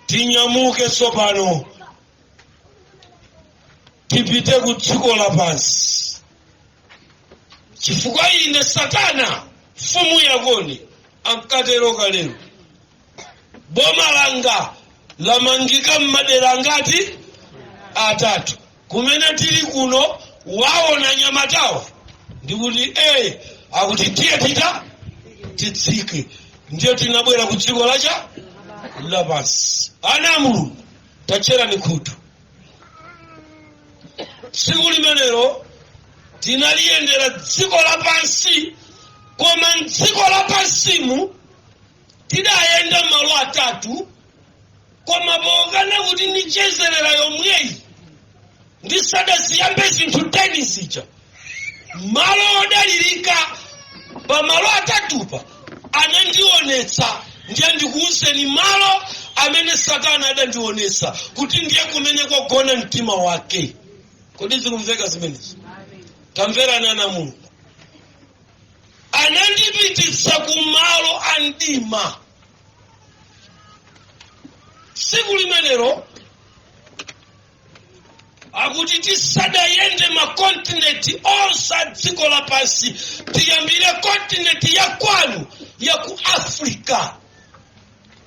tinyamuke tsopano tipite ku dziko lapansi, chifukwa ine Satana mfumu yakoni ankatero kalero, boma langa lamangika mmadera ngati atatu. Kumene tili kuno waona nyamatawa, ndikuti akuti tiye tita titsike. Ndiye tinabwera ku dziko lacha lapansi. Ana a Mulungu, tatcherani khutu. Tsiku limenelo tinaliyendera dziko lapansi, koma mdziko lapansimu tidayenda malo atatu, koma pokana kuti ndichezerera yomweyi ndisadaziyambe zinthu 10 zija, malo odalirika pa malo atatupa anandionetsa. Ndiye ndikuwuzeni malo amene Satana adandionetsa kuti ndiye kumene kwagona mtima wake. Kodi zikumveka zimenezi? Tamverani ana Mulungu, anandipititsa ku malo a mdima. Tsiku limenelo akuti tisadayende makontinenti onse a dziko lapansi, tiyambire kontinenti ya kwanu ya ku Africa,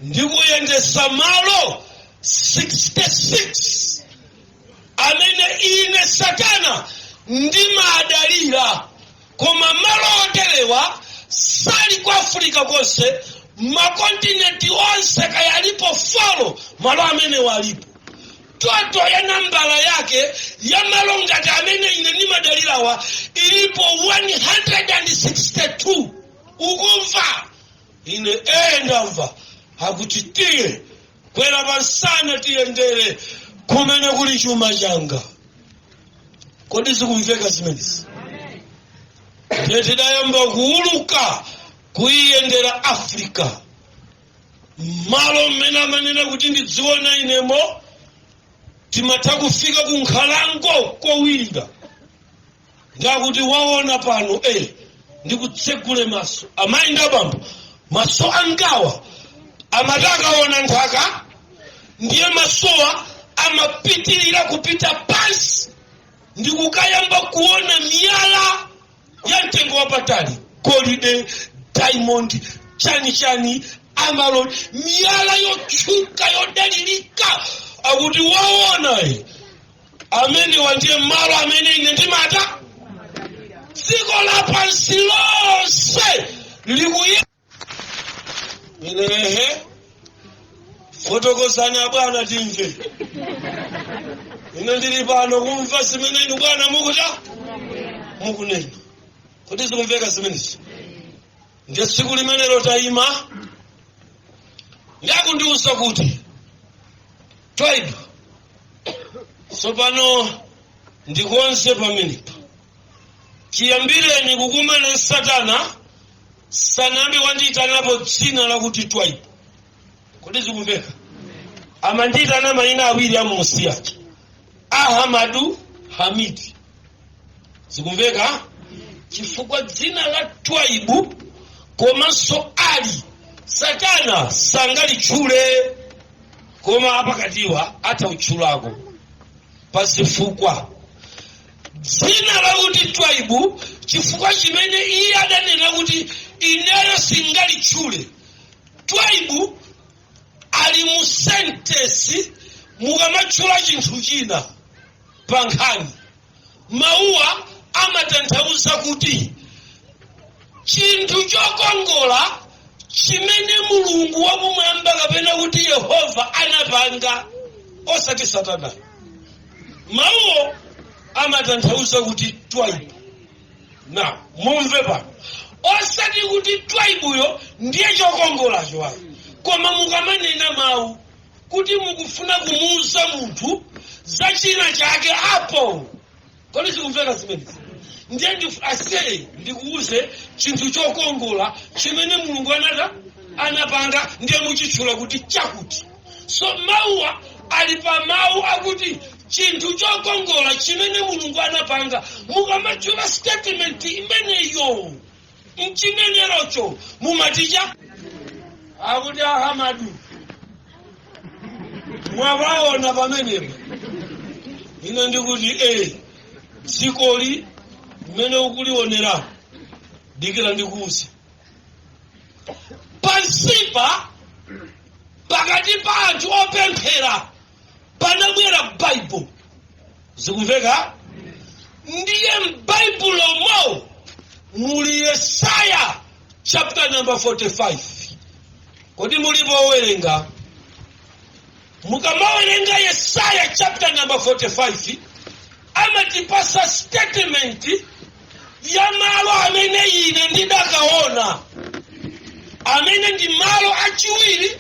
ndikuyendesa malo 66 amene ine Satana ndimadalira, koma malo oterewa sali ku Africa konse. Makontinenti onse kayalipo four, malo amenewa alipo. Total ya nambala yake ya malo ngati amene ine ndimadalirawa ilipo 162. Ukumva ine? Ndamva. Akuti tiye kwera pansana tiyendere kumene kuli chuma changa. Kodi zikumveka zimenezi? Ndiye tidayamba kuuluka kuiyendera Africa, malo mmene amanena kuti ndidziona inemo. Timatha kufika ku nkhalango kowirira, ndakuti waona pano, ndikutsegule maso. Amayi ndi abambo, maso angawa amati akaona nthaka, ndiye masowa amapitirira kupita pansi ndikukayamba kuona miyala ya mtengo wapatali, golide, diamond, chani chani, emerald, miyala yotchuka yodalirika. Akuti waona, amene wandiye malo amene ine ndimata dziko lapansi lonse likuye. Inehe, fotokozani abwana timve. Ine ndili pano kumva zimene inu bwana mukuta mukunena kuti zikumveka zimenezi. Ndiye tsiku limenelo tayima, ndakundiuza kuti, "Twaibu, tsopano ndikonze pamenepa. Chiyambireni kukumana Satana sanambe wandiyitanapo dzina lakuti Twaibu." Kodi zikumveka? Amandiyitana mayina awiri amusiyacha, Ahamadu, Hamidi. Zikumveka? Chifukwa dzina la Twaibu komanso Ali, Satana sangalitchule, koma apakatiwa athautchulako pazifukwa. Dzina lakuti Twaibu, chifukwa chimene iye adanena kuti ineyo singalitchule Twaibu, ali mu sentence. Mukamatchula chinthu china pa nkhani, mawuwa amatanthauza kuti chinthu chokongola chimene Mulungu wakumwamba kapena kuti Yehova anapanga, osati Satana. Mawuwo amatanthauza kuti Twaibu. Na mumve pano, osati kuti Twaibuyo ndiye chokongolacho ayi, koma mukamanena mawu kuti mukufuna kumuuza munthu za china chake apo. Kodi zikumveka zimenezi? Ndiye ase ndikuuze chinthu chokongola chimene Mulungu anata anapanga, ndiye muchitchula kuti chakuti. So mawuwa ali pa mawu akuti chinthu chokongola chimene Mulungu anapanga. Mukamatchula statement imeneyo mchinenerocho, mumaticha akuti, "Ahamadu, mwawaona pamenepo?" Ine ndikuti, "Dzikoli mmene ukulionera, dikira ndikuuze. Pansipa, pakati pa anthu opemphera, panabwera Baibulo. Zikumveka? Ndiye m'Baibulomo muli Yesaya chapter number 45. Kodi mulipo owerenga? Mukamawerenga Yesaya chapter number 45, amatipasa statement ya malo amene ine ndidakaona, amene ndi malo achiwiri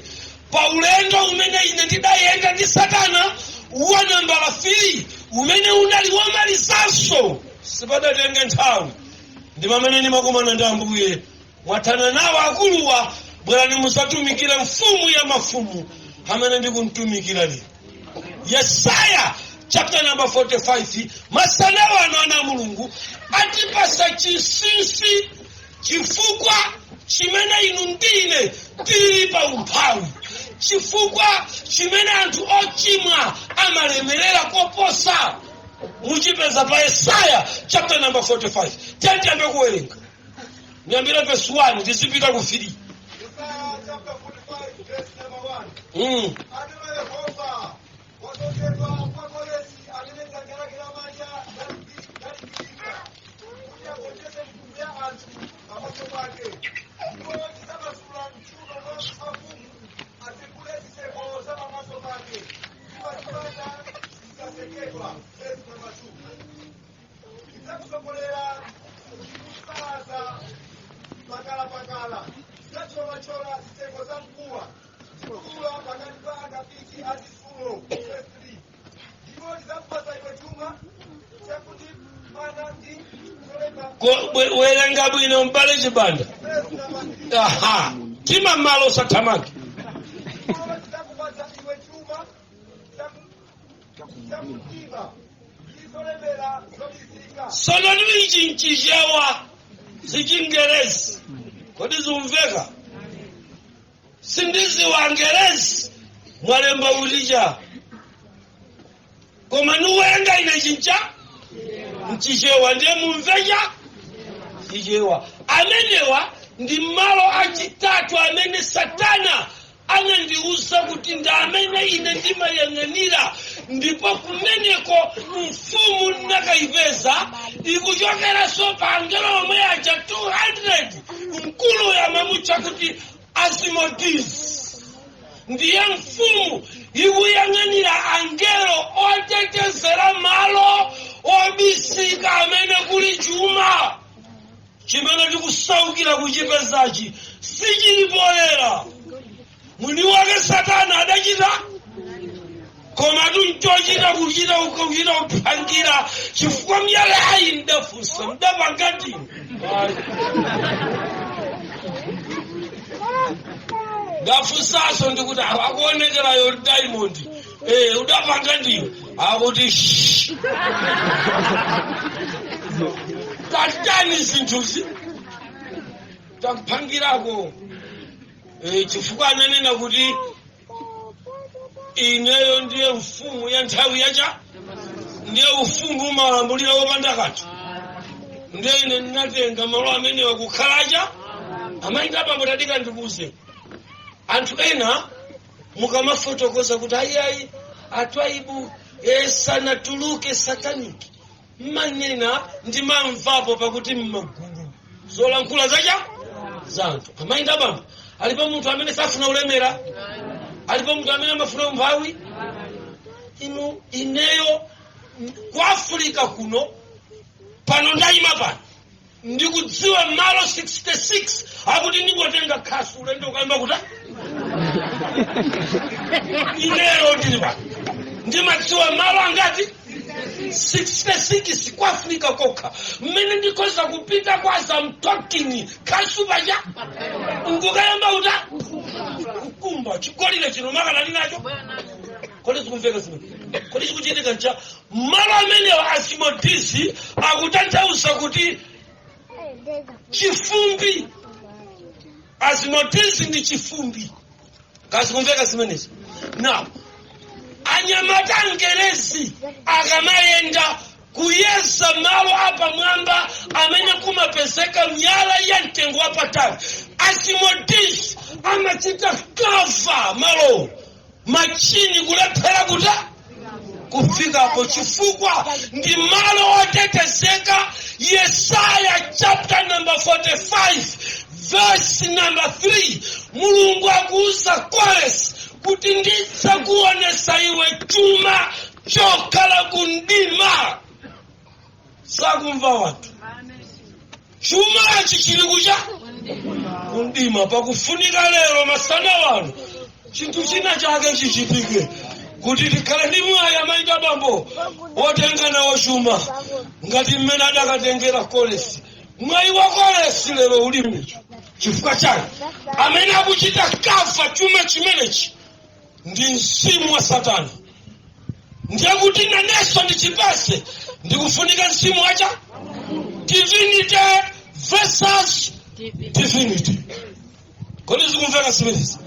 pa ulendo umene ine ndidayenda ndi Satana, wa nambala 3 umene unali womalizanso. Sipadatenge nthawi, ndi pamene ndimakumana ndi Ambuye. "Mwathana nawo akuluwa, bwerani musatumikire mfumu ya mafumu amene ndikumtumikira lero." Yesaya chapter number 45, masana wano, ana Mulungu atipasa chinsinsi, chifukwa chimene inu ndine tili pa umphawi, chifukwa chimene anthu ochimwa amalemerera koposa, muchipeza pa Yesaya chapter number 45. Tiyambe kuwerenga, ndiyambire verse 1, tizipita ku 3. Yesaya chapter 45 verse number 1. Atero Yehova, wadzozedwa kwa Koresi, amene dzanja lake lamanja laligwirika kuti agonjetse mitundu ya anthu pamaso pake, ndipo tidzamasula mchuno mwa mafumu, atsekule zitseko za pamaso pake, ndipo zipata zidzatsekedwa. Verse number 2. Tidzakusogolera ndikusalaza pakalapakala, tidzathyolathyola zitseko za mkuwa, ndikudula pakati pa akapiki azitsulo. Verse 3. Ndipo tidzakupatsa iwe chuma chakuti mana ndi zolemba. Werenga bwino, mbale Chibanda. Aha, tima malo sathamake. Ndipo ndidzakupatsa iwe chuma chakumdima ndi zolemera zobisika. Sono ichi nchichewa, sichingerezi. Kodi zimveka? Sindiziwa ngerezi mwalemba kuticha, koma niwerenga ine chincha nchichewa, ndiye mumvecha chichewa. Amenewa ndi malo achitatu amene Satana anandiuza kuti ndi amene ine ndimayang'anira, ndipo kumeneko mfumu ndakayipeza ikuchokeranso pa angelo omwe aja 200. Mkulu yamamutcha kuti Asmodis, ndiye mfumu ikuyang'anira angelo otetezera malo obisika amene kuli chuma chimene tikusaukira kuchipezachi. Sichili poyera, mwini wake Satana adachita, koma tunchochita kuchita kuphangira, chifukwa miyala ayi ndafunsa mdapanga ndinu. Ndafunsaso ndikuti akuonekerayo diamond, udapanga ndiwe? Akuti shh. Tatani zinthuzi takuphangirako, chifukwa ananena kuti ineyo ndiye mfumu ya nthawi yacha, ndiye ufumu umalambulira wopanda kanthu, ndiye ine ndinatenga malo amenewa kukhalacha. Amayi ndi abambo, tadika ndikuuze, anthu ena mukamafotokoza kuti ayiayi atwaibu sanatuluke satanic, mmanena ndimamvapo pakuti mmagulu zolankhula zacha za anthu. Amayi ndi abambo, alipo munthu amene safuna ulemera? Alipo munthu amene amafuna umphawi? Inu, ineyo ku Africa kuno, pano ndayima pano, ndikudziwa malo 66 akuti ndingotenga khasu ulendo ukayamba kuta. Ineyo ndili pano ndimadziwa malo angati? 66 ku Africa kokha, mmene ndikhoza kupita kwa zamtalking khasu pacha nkukayamba kuta kukumba chigolire chino makanali nacho. Kodi zikumveka zimene? Kodi chikuchitika ncha malo amenewa Asimodisi akutanthauza kuti chifumbi. Asimodisi ndi chifumbi. Kazikumveka zimenezi? Now, anyamata angerezi akamayenda kuyeza malo apamwamba amene kumapezeka miyala ya mtengo wapatali, Asimodisi amachita cover malo, machini kulephera kuta kufikapo, chifukwa ndi malo otetezeka. Yesaya chapter number 45 verse number 3, Mulungu akuuza Koresi kuti ndidzakuonesa iwe chuma chokhala kundima. Sakumva wanthu. Chumachi chili kucha kundima. Pakufunika lero masana wano chinthu china chake chichitike kuti tikhale ndi mwayi, amayi ndi abambo, otenga nawo chuma ngati mmene adakatengera Koresi. Mwayi wa Koresi lero ulimecho. Chifukwa chake amene akuchita cover chuma chimenechi ndi mzimu wa Satana. Ndiye kuti nanenso ndichipase ndikufunika mzimu wacha divinity versus divinity. Kodi zikumveka zimenezi?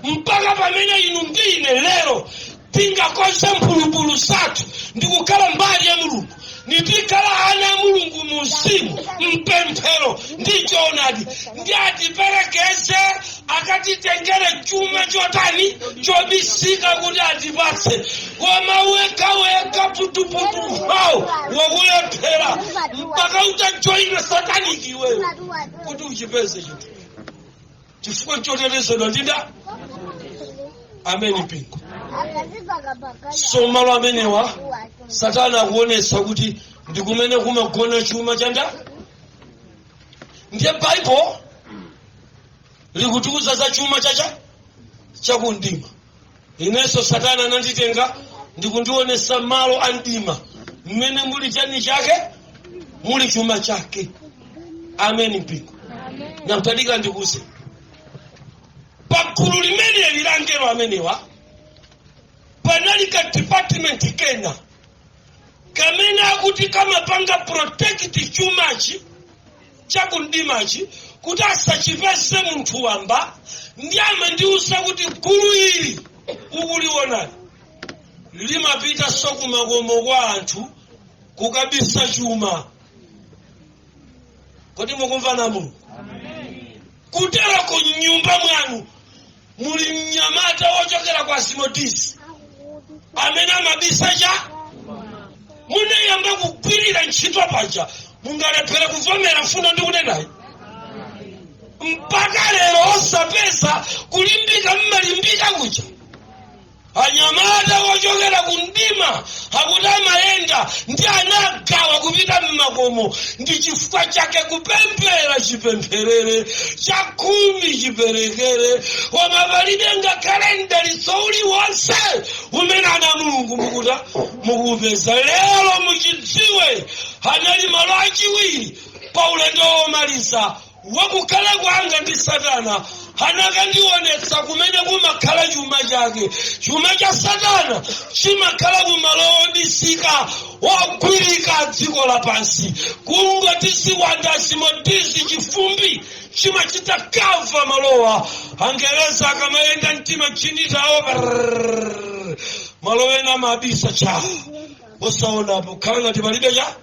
Mpaka pamene inu ndi ine lero tingakonze mphulupulu zathu ndikukhala mbali ya Mulungu, nitikhala ana a Mulungu mu mzimu, mpemphero ndi choonadi, ndi atiperekeze akatitengere chuma chotani chobisika kuti atipatse. Koma wekaweka putuputu hawo wakulephera mpaka utajoyina satanic iweyo kuti uchipeze chinthu, chifukwa chotetezedwa ndinda ameni mpingo. So malo amenewa Satana akuonetsa kuti ndi kumene kumagona chuma chanda. Ndiye Baibulo likutiuza za chuma chacha chakundima. Inenso Satana ananditenga ndikundionesa malo a mdima mmene muli chani chake, muli chuma chake. Amen mpingo. Nyamtadikira ndikuze pagulu limeneli la angelo amenewa panali ka department kena kamene akuti kamapanga protect chumachi chakumdimachi kuti asachipeze munthu wamba. Ndi amandiuza kuti gulu ili ukulionani limapita kumakomo kwa anthu kukabisa chuma. Kodi mukumvana Mulungu? Kuterako mnyumba mwanu muli mnyamata wochokera kwa Simodisi amene amabisa cha munayamba kugwirira ntchito paja, mungalephere kuvomera mfundo ndi kunenayi mpaka lero osapeza kulimbika mmalimbika kuja. Anyamata wochokera ku mdima akuti amayenda ndi anagawa kupita mmakomo. Ndi chifukwa chake kupemphera chipempherere, chakhumi chiperekere, koma palibe ngakhale mdalitso uliwonse umene ana Mulungu mukuta mukupeza lero. Muchidziwe, anali malo achiwiri pa ulendo womaliza wakukhala kwanga ndi Satana. Anakandionetsa kumene kumakhala chuma chake. Chuma cha Satana chimakhala kumalo obisika ogwirika dziko lapansi. Kungoti ziwanda zimodisi chifumbi chimachita cover malowa. Angereza akamayenda mtima chinitawo malo ena amabisa cha osaonapo, khala ngati palibe cha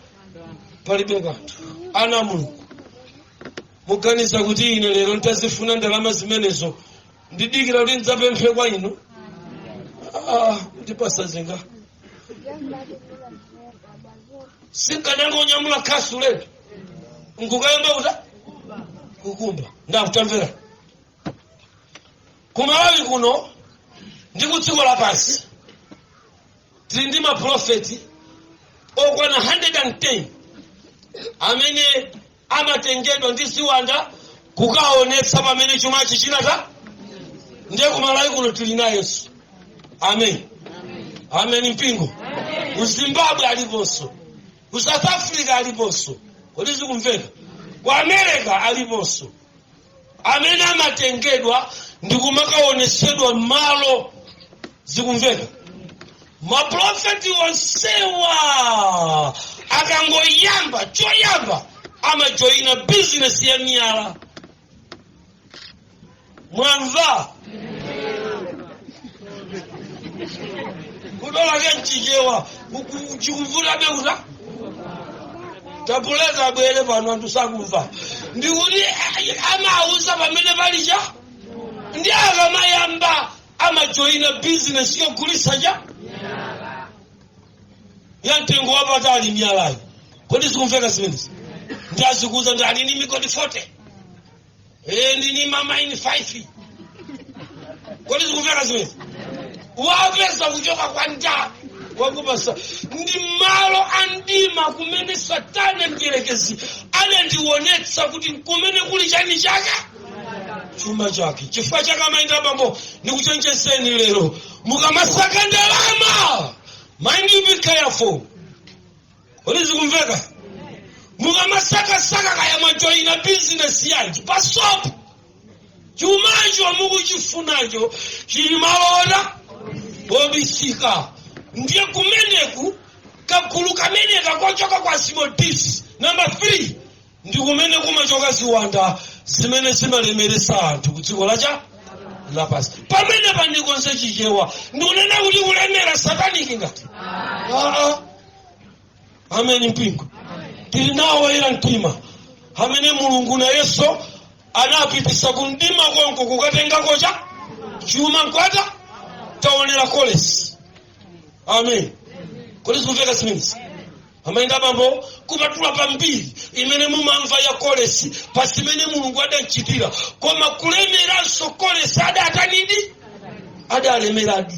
palibe kanthu. Ana Mulungu, muganiza kuti ine lero ntazifuna ndalama zimenezo ndidikira kuti ndidzapemphe kwa inu? Ah, ndipasa zinga sinkanangonyamula khasu lero nkukayamba kuta kukumba. Ndakutamvera Kumalawi kuno ndi ku dziko lapansi tili ndi maprofeti okwana 110 amene amatengedwa ndi ziwanda kukaonetsa pamene chumachi chinata. Ndiye Kumalawi kuno tili nayenso. Amen, amen mpingo. Ku Zimbabwe aliponso, ku South Africa aliponso. Kodi zikumveka? Ku America aliponso amene amatengedwa ndi kumakaonetsedwa malo. Zikumveka? Maprofeti onsewa akangoyamba, choyamba amajoyina bizinesi ya miyala. Mwamva kutolake mchichewa chikuvutabe kuta tapuleza abwere pano, anthu sakumva. Ndikuti amauza pamene palicha ndi akamayamba amajoyina bizinesi yogulitsa cha ya mtengo wapatali miyalayo. Kodi zikumveka zimenezi? Ndi azikuza ndi alini migodi 40, ndini mamaini 5. Kodi zikumveka zimenezi? Wapeza kuchoka kwa nda wakupasa ndi malo andima kumene Satana mdierekezi anandionetsa kuti kumene kuli chani chake, chuma chake. Chifukwa chake amayenda bambo, ndikuchenjezeni lero, mukamasaka ndalama, mind you, be careful. Kodi zikumveka? Mukamasakasaka, kaya mwajoyina bizinesi yanji pasopo, chumacho mukuchifunacho chili malona obisika. Ndiye kumeneku kagulu kameneka kochoka kwa Simodis namba 3 ndi kumene kumachoka ziwanda zimene zimalemeresa anthu ku dziko lacha lapansi. Pamene pandikonse Chichewa ndikunena kuti kulemera satanic ngati aa. Amen mpingo. Tili nawo oyera mtima amene Mulungu nayenso anapitisa ku mdima konko kukatengako cha chuma nkwata taonera Kolesi. Amen. Kodi zikumveka zimenezi? Amayenda bambo, kupatula pambiri imene mumamva ya Kolesi pa zimene Mulungu adamchitira, koma kulemeranso Kolesi adatanidi, adalemeradi,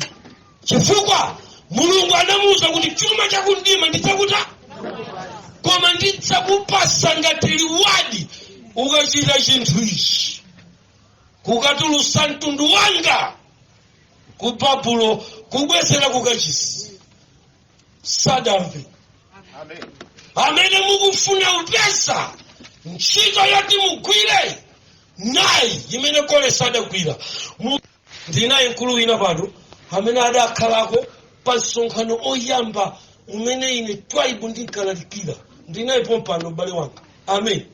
chifukwa Mulungu anamuwuza kuti chuma chakumdima ndidzakuta koma ndidzakupasa ngati reward ukachita chinthu ichi, kukatulusa mtundu wanga ku Babulo kubwezera kukachisi. Sadamve. Amene mukufuna upesa Ntchito yoti mugwire nayi imene Kolesi adagwira. Ndinaye mkulu wina pano amene adakhalako pa msonkhano oyamba umene ine Twaibu ndinkalalikira. Ndinaye pompano, m'bale wanga. Amen.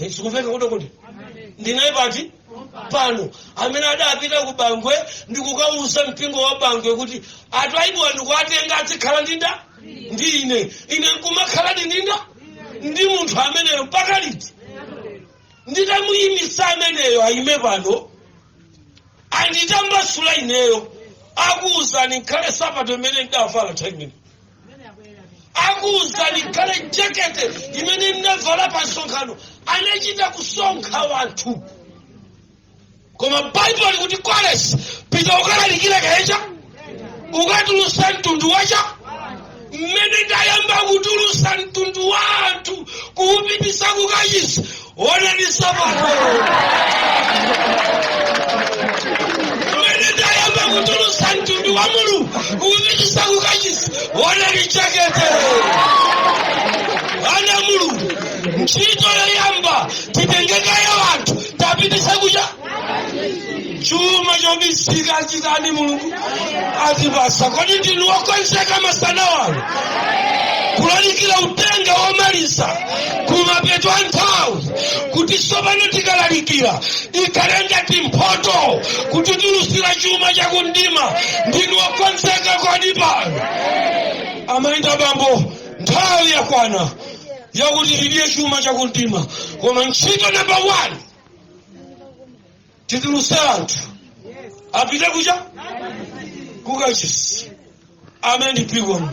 Sikumveka kuti kuti ndinaye pati pano amene adapita ku Bangwe ndikukauza mpingo wa Bangwe kuti aTwaibu ndikuatenga azikhala ndinda ndi ine. Ine nkumakhala ndinda ndi munthu ameneyo mpaka liti? Nditamuyimisa ameneyo ayime pano anditambasula ineyo, akuwuzani nkhale sapato imene ndavala nthawi imene, akuwuzani nkhale jakete imene ndavala pa msonkhano. Anachita kusonkha wanthu, koma Baibulo likuti, "Kolesi, pita ukalalikire kecha, ukatulusa mtundu wacha." Mmene ndayamba kutulusa mtundu wa anthu kuupitisa kukachisi, onani sapato. Mmene ndayamba kutulusa mtundu wa Mulungu kuupitisa kukachisi, onani jakete. Ana Mulungu, ntchito yoyamba titengekayo anthu tapitisa kucha chuma chobisika chitani? Mulungu atipasa. Kodi ndinu wokonzeka masana wano kulalikira utenga womaliza kumapeto a nthawi, kuti tsopano tikalalikira ikhale ngati mphoto kutitulusira chuma chakundima? Ndinu wokonzeka kodi pano, amayi, abambo? Nthawi yakwana yakuti tidye chuma chakundima, koma ntchito namba 1, tituluse anthu apite kucha kukachisi. Amen. Pikono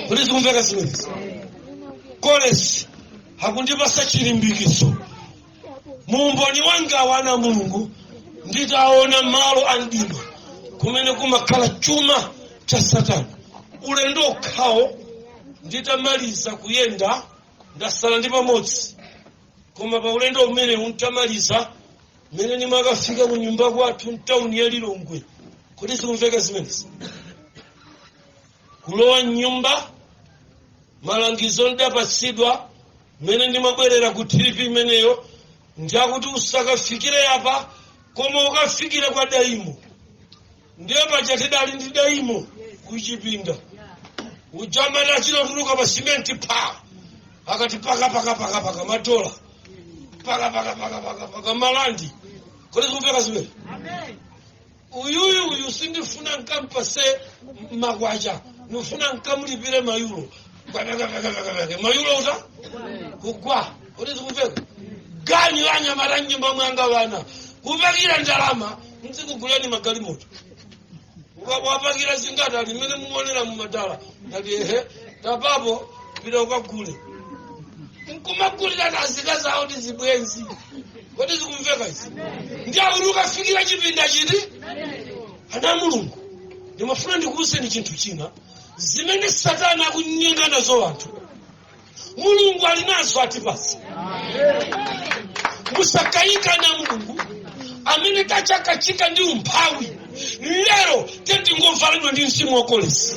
kuti zikumveka zimenezi? Kolesi akundipasa chilimbikiso muumboni wanga. Wana Mulungu, nditaona malo a mdima kumene kumakhala chuma cha Satana, ulendo okhawo nditamaliza kuyenda, ndasala ndi pamodzi, koma pa ulendo umene untamaliza, mmene ndimakafika ku nyumba kwathu mtawuni ya Lilongwe, kuti zikumveka zimenezi? Kulowa mnyumba, malangizo ndapatsidwa mmene ndimabwerera ku trip imeneyo njakuti usakafikire apa, koma ukafikire kwa Daimo. Ndiye paja tidali ndi Daimo kuchipinda ujamani, achilotuluka pa simenti pa akati paka paka paka paka madola, paka paka paka paka paka malandi. Kodi zikumveka zimene? Uyuyu uyu sindifuna nkampase makwacha, nifuna nkamulipire mayuro. Paka mayuro uta kugwa. Kodi zikumveka? Ganyu anyamata mnyumba mwanga wana kupakira ndalama, mzikugulani magalimoto. Wapakira zingati ali mmene muonera mumadala? Ndati ehe, tapapo pita ukagule, nkumagulira nazika zawo ndi zibwenzi. Kodi zikumveka izi? Ndi akuti ukafikira chipinda chiti. Ana Mulungu, ndimafuna ndikuwuzeni chinthu china. Zimene Satana akunyenga nazo anthu, Mulungu ali nazo, atipasa. Musakayika na Mulungu amene tachakachika ndi umphawi lero. Tetingovalidwa ndi mzimu wakolesi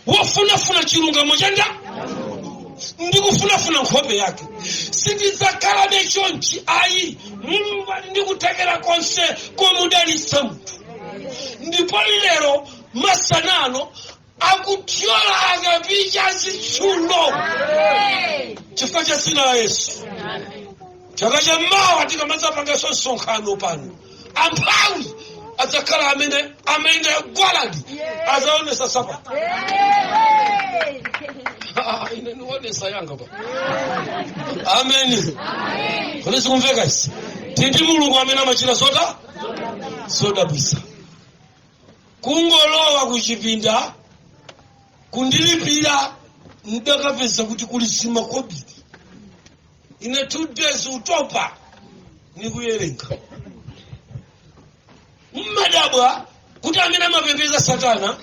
wofunafuna chilungamo chanda ndi kufunafuna nkhope yake, sitidzakhala chonchi ayi. Mulungu ali ndi kuthekera konse komudalitsa munthu, ndipo lero masanano akuthyola akapicha zitsulo chifukwa cha dzina la Yesu. Chaka cha mawa tikamadzapanganso msonkhano pano, amphawi adzakhala amene amayenda gwaladi, azaonesa sapato. Ine ndionesa yanga pa. Ameni. Kodi zikumveka izi? Tindi Mulungu amene amachita zota zodabwisa. Kungolowa kuchipinda kundilipira, ndakapeza kuti kuli zimakobiri. Ine 2 days utopa nikuyerenga. Mmadabwa kuti amene amapembedza Satana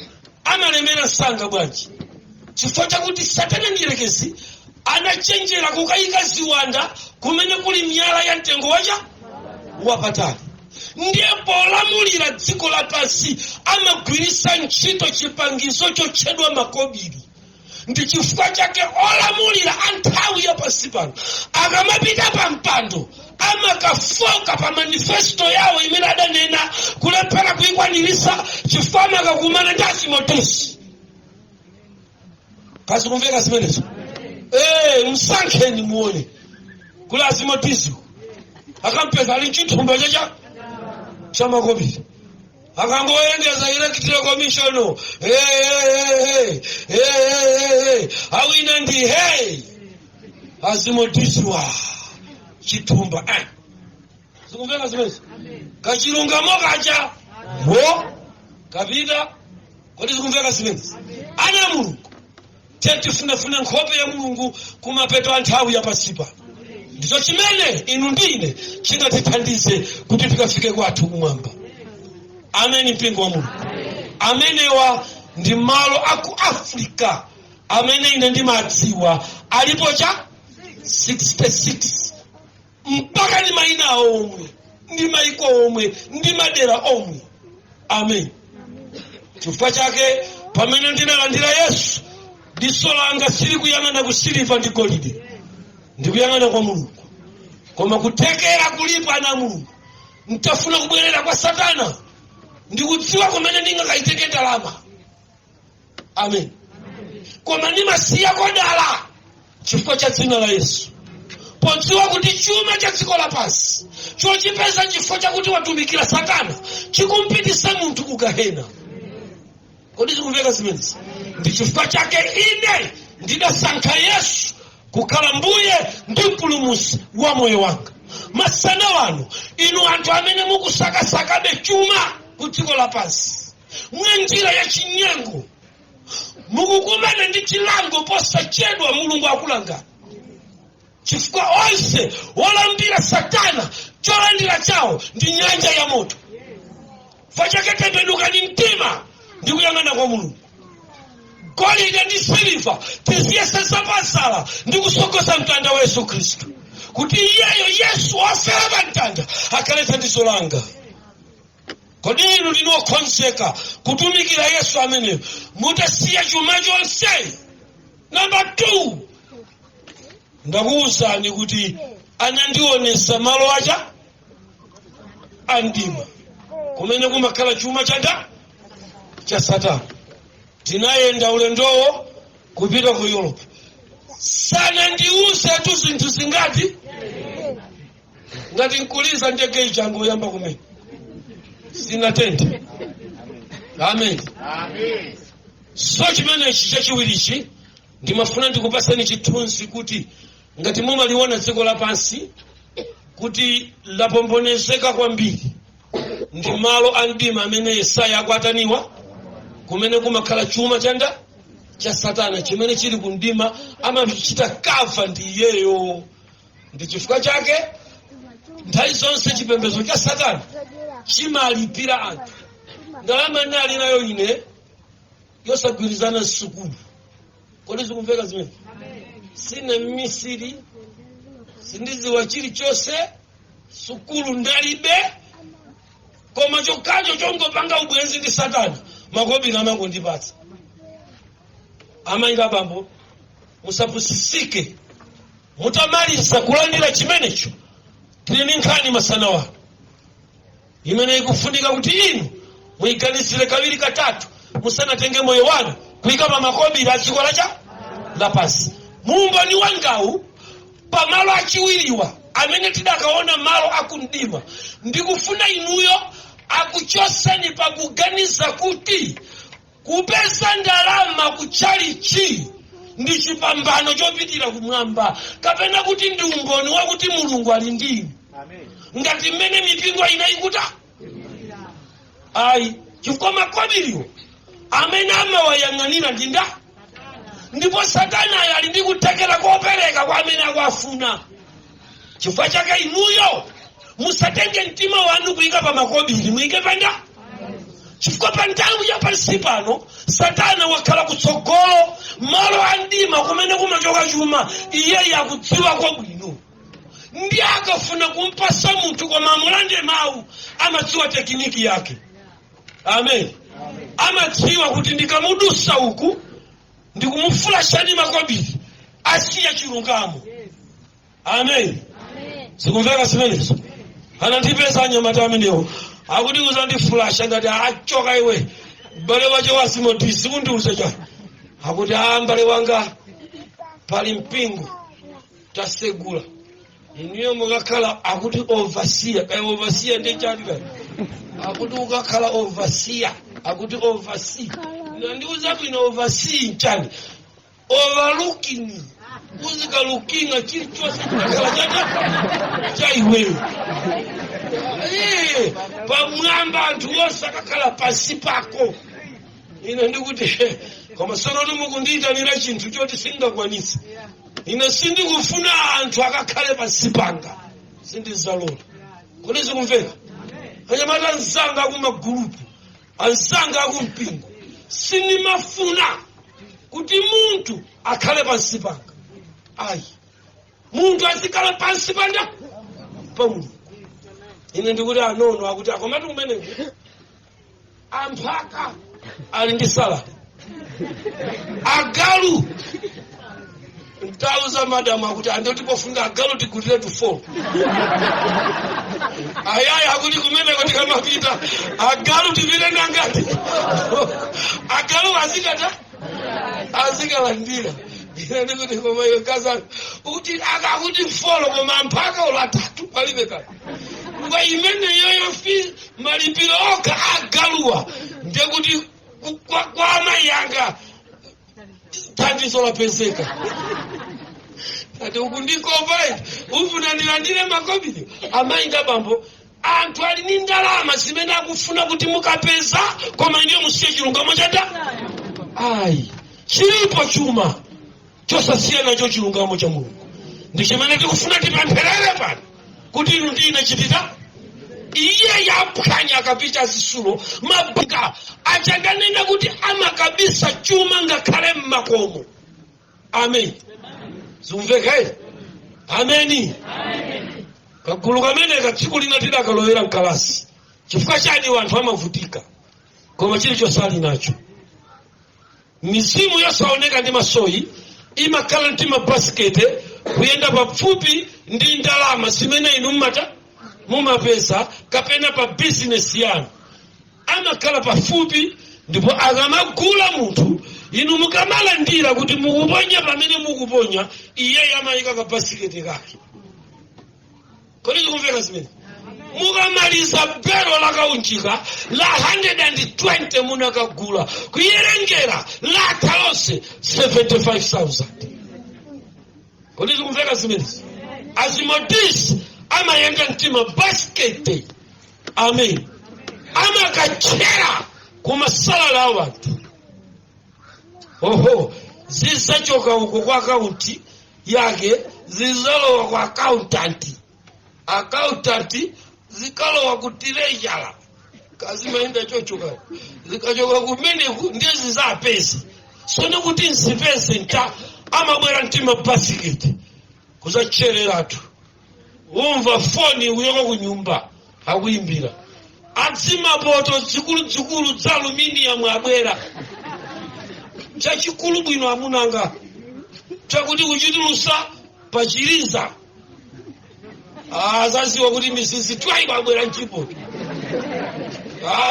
amalemera msanga bwanji? Chifukwa chakuti Satana ndiyerekezi anachenjera kukayika ziwanda kumene kuli miyala ya mtengo wacha wapatali. Ndiye polamulira dziko lapansi amagwirisa ntchito chipangizo chotchedwa makobiri. Ndi chifukwa chake olamulira a nthawi ya pansi pansi pano akamapita pa mpando amakafoka pa manifesto yawo imene adanena, kulephera kuikwanirisa chifukwa amakakumana ndi Asmodeus. Kasi kumveka zimenezo? Msankheni muone kuli Asmodeus, akampeza ali mchithumba chacha chamakobiri, akangoyengeza Electoral Commission, hey, hey, hey, hey, hey, hey. Awina ndi hey Asmodeus wa chithumba eh. Zikumveka zimenezo? Kachilungamo kacha wo kapita. Kodi zikumveka zimenezi? Ana Mulungu, tifunefune nkhope ya Mulungu kumapeto a nthawi ya pansipa. Ndicho chimene inu ndine chingatithandize kuti tikafike kwathu kumwamba. Ameni, mpingo wa Mulungu. Amenewa ndi malo aku Africa amene ine ndimadziwa, alipo cha 66, mpaka ndi mayina awo omwe, ndi maiko omwe, ndi madera omwe. Amen. Chifukwa chake pamene ndinalandira Yesu, diso langa silikuyang'ana ku siliva ndi golide, ndikuyang'ana kwa Mulungu. Koma kuthekera kulipo, ana Mulungu, ntafuna kubwerera kwa Satana, ndikudziwa kumene ndingakaitenge ndalama. Amen. Koma ndimasiya kodala chifukwa cha dzina la Yesu, podziwa kuti chuma cha dziko lapansi chochipeza chifukwa chakuti watumikira Satana chikumpitisa munthu ku gahena. Kodi zikumveka zimenezi? Ndi chifukwa chake ine ndidasankha Yesu kukhala Mbuye ndi Mpulumutsi wa moyo wanga. Masana wano, inu anthu amene mukusakasakabe chuma ku dziko lapansi mwa njira ya chinyengo, mukukumana ndi chilango posachedwa. Mulungu akulangani, chifukwa onse wolambira Satana cholandira chawo ndi nyanja ya moto. Fachake tembenukani mtima ndi kuyang'ana kwa Mulungu. Golide ndi siliva tiziyesesa pasala ndi kusogoza mtanda wa Yesu Khristu, kuti iyeyo Yesu wafera pa mtanda akhale thandizo langa. Kodi inu ndinu okonzeka kutumikira Yesu ameneyo mutasiya chuma chonse? Namba 2, ndakuwuzani kuti anandionesa malo acha andima kumene kumakhala chuma chanda cha Satana. Tinayenda ulendowo kupita ku Europe, sanandiuze tu zinthu zingati ngati nkuliza ndege ichangu yamba kumene sinatende. Amen. So chimenechi chachiwirichi ndimafuna ndikupaseni chithunzi kuti ngati mumaliona dziko lapansi kuti lapombonezeka kwambiri, ndi malo a mdima amene Yesaya akuataniwa, kumene kumakhala chuma chanda cha Satana chimene chili ku mdima, amachita cover ndi iyeyo. Ndi chifukwa chake nthawi zonse chipembedzo cha Satana chimalipira anthu ndalama. Ndali nayo ine yosagwirizana sukulu. Kodi zikumveka zimene? Sine mmisiri, sindiziwa chilichonse, sukulu ndalibe, koma chokhacho chongopanga ubwenzi ndi Satana, makobiri amangondipatsa. Amayi, abambo, musapusisike. Mutamaliza kulandira chimenecho, tili ndi nkhani masana wano imene ikufunika kuti inu muyiganizire kawiri katatu musanatenge moyo wanu kuyika pa makobiri a dziko lacha lapansi. Muumboni wangawu, pamalo achiwiriwa amene tidakaona malo akumdima, ndikufuna inuyo akuchoseni pakuganiza kuti kupeza ndalama kutchalichi ndi chipambano chopitira kumwamba, kapena kuti ndi umboni wakuti Mulungu ali ndi inu, ngati mmene mipingo ina ikuta. Ayi, chifukwa makobiriwo amene amawayang'anira ndi nda, ndipo Satanayo ali ndi kuthekera kopereka kwa amene akuafuna. Chifukwa chake inuyo musatenge mtima wanu kuyika pa makobiri, muyike panda, chifukwa pa nthawi ya pansi pano Satana wakhala kutsogolo. Malo a mdima kumene kumachoka chuma, iye akudziwa kwabwino, ndi akafuna kumpasa munthu koma amulande mawu, amadziwa technique yake. Amen. Amadziwa kuti ndikamudusa uku ndikumufulashani makobiri, asiya chilungamo. Amen. Zikumveka zimenezo? Anandipeza anyamata amenewo, akuti uzandifulasha. Ndati, "Achoka iwe, m'bale wache wasimotisi kundiuza chani?" Akuti, "A m'bale wanga, pali mpingo tasegula, inuyo mukakhala," akuti, "overseer." Kaya overseer ndi chani kaya? Akuti ukakhala overseer. Akuti oversee. Nandiuza bwino, oversee nchani? Overlooking, uzikalookinga chilichonse chikakhala chata cha iweyo. Pamwamba anthu onse akakhala pansi pako. Ine ndikuti, "Koma sonoti mukundiyitanira chinthu choti singakwanise. Ine sindikufuna anthu akakhale pansi panga, sindizalola." Kodi zikumveka? Anyamata anzanga akumagulupu, anzanga akumpingo, sindimafuna kuti munthu akhale pansi panga, ayi. Munthu azikhala pansi panda pa Mulungu. Ine ndikuti, "Anono." Akuti, "Akomati kumeneko amphaka ali ndi salary, agalu." Ntauza madamu, akuti, "Andoti pofunga agalu tigulire tufolo." Ayayi, akuti kumeneko tikamapita agalu tipite nangati agalu azikata azikalandira. Ine ndikuti, "Koma iwe kazana kuti akakuti folo, koma amphaka olo atatu palibe kale." Nga imene yoyo fi malipiro okha agaluwa, ndekuti kwa amayi anga thandizo lapezeka. Ati uku ndikopa, ufuna ndilandire makobiri. Amayi ndi abambo, anthu ali ndi ndalama zimene akufuna kuti mukapeza, koma ndiyo musiye chilungamo chata. Ayi, chilipo chuma chosasiya nacho chilungamo cha Mulungu, ndi chimene tikufuna tipempherere pano kuti inu ndi ine chitita. Iye yaphwanya akapita zisulo mabanga achanganena kuti amakabisa chuma ngakhale mmakomo. Amen. Zimveka? Ameni. Kagulu kameneka tsiku lina tidakalowera mkalasi. Chifukwa chani wanthu amavutika koma chilichonse ali nacho? Mizimu yosaoneka ndi masoyi imakhala ndi mabasikete kuyenda pafupi ndi ndalama zimene inu mmata mumapeza kapena pa bizinesi yanu. Amakhala pafupi, ndipo akamagula munthu, inu mukamalandira kuti mukuponya pamene mukuponya, iyeyo amayika kabasikete kake. Kodi zikumveka zimene? Mukamaliza belo lakaunjika la 120 munakagula, kuyerengera latha lonse 75,000. Kodi zikumveka zimenezi? Azimodisi amayenda mtima basikete. Amen. Amakachera kumasalala a wanthu. Oho, zizachoka uko kwa akaunti yake, zizalowa kwa accountant, accountant zikalowa ku treasurer, kazimayenda chochoka. Zikachoka kumeneku ndiye zizapeza. Sono kuti nzipeze nta amabwera mtima basiketi kuzachereratu. Umva foni kuyoka ku nyumba, akuimbira adzimapoto zikuluzikulu za aluminium, abwera chachikulu bwino amunanga, chakuti kuchitulusa pachiliza, azaziwa kuti misisi twaibu abwera mchipoto.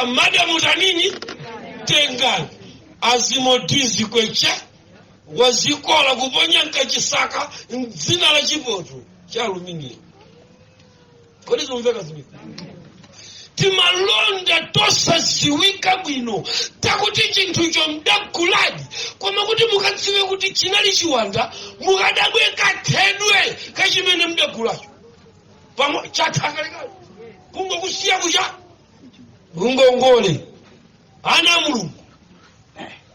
Madamu tanini tengani azimodizi kweche wazikola kuponya nkachisaka mdzina la chipoto cha aluminium. Kodi zimveka zimene? Timalonda tosaziwika bwino, takuti chinthucho mdaguladi, koma kuti mukadziwe kuti chinali chiwanda, mukadabwe kathedwe kachimene mdagulacho pamwe chatha kalekale, kungokusiya kucha ngongole. Ana a Mulungu,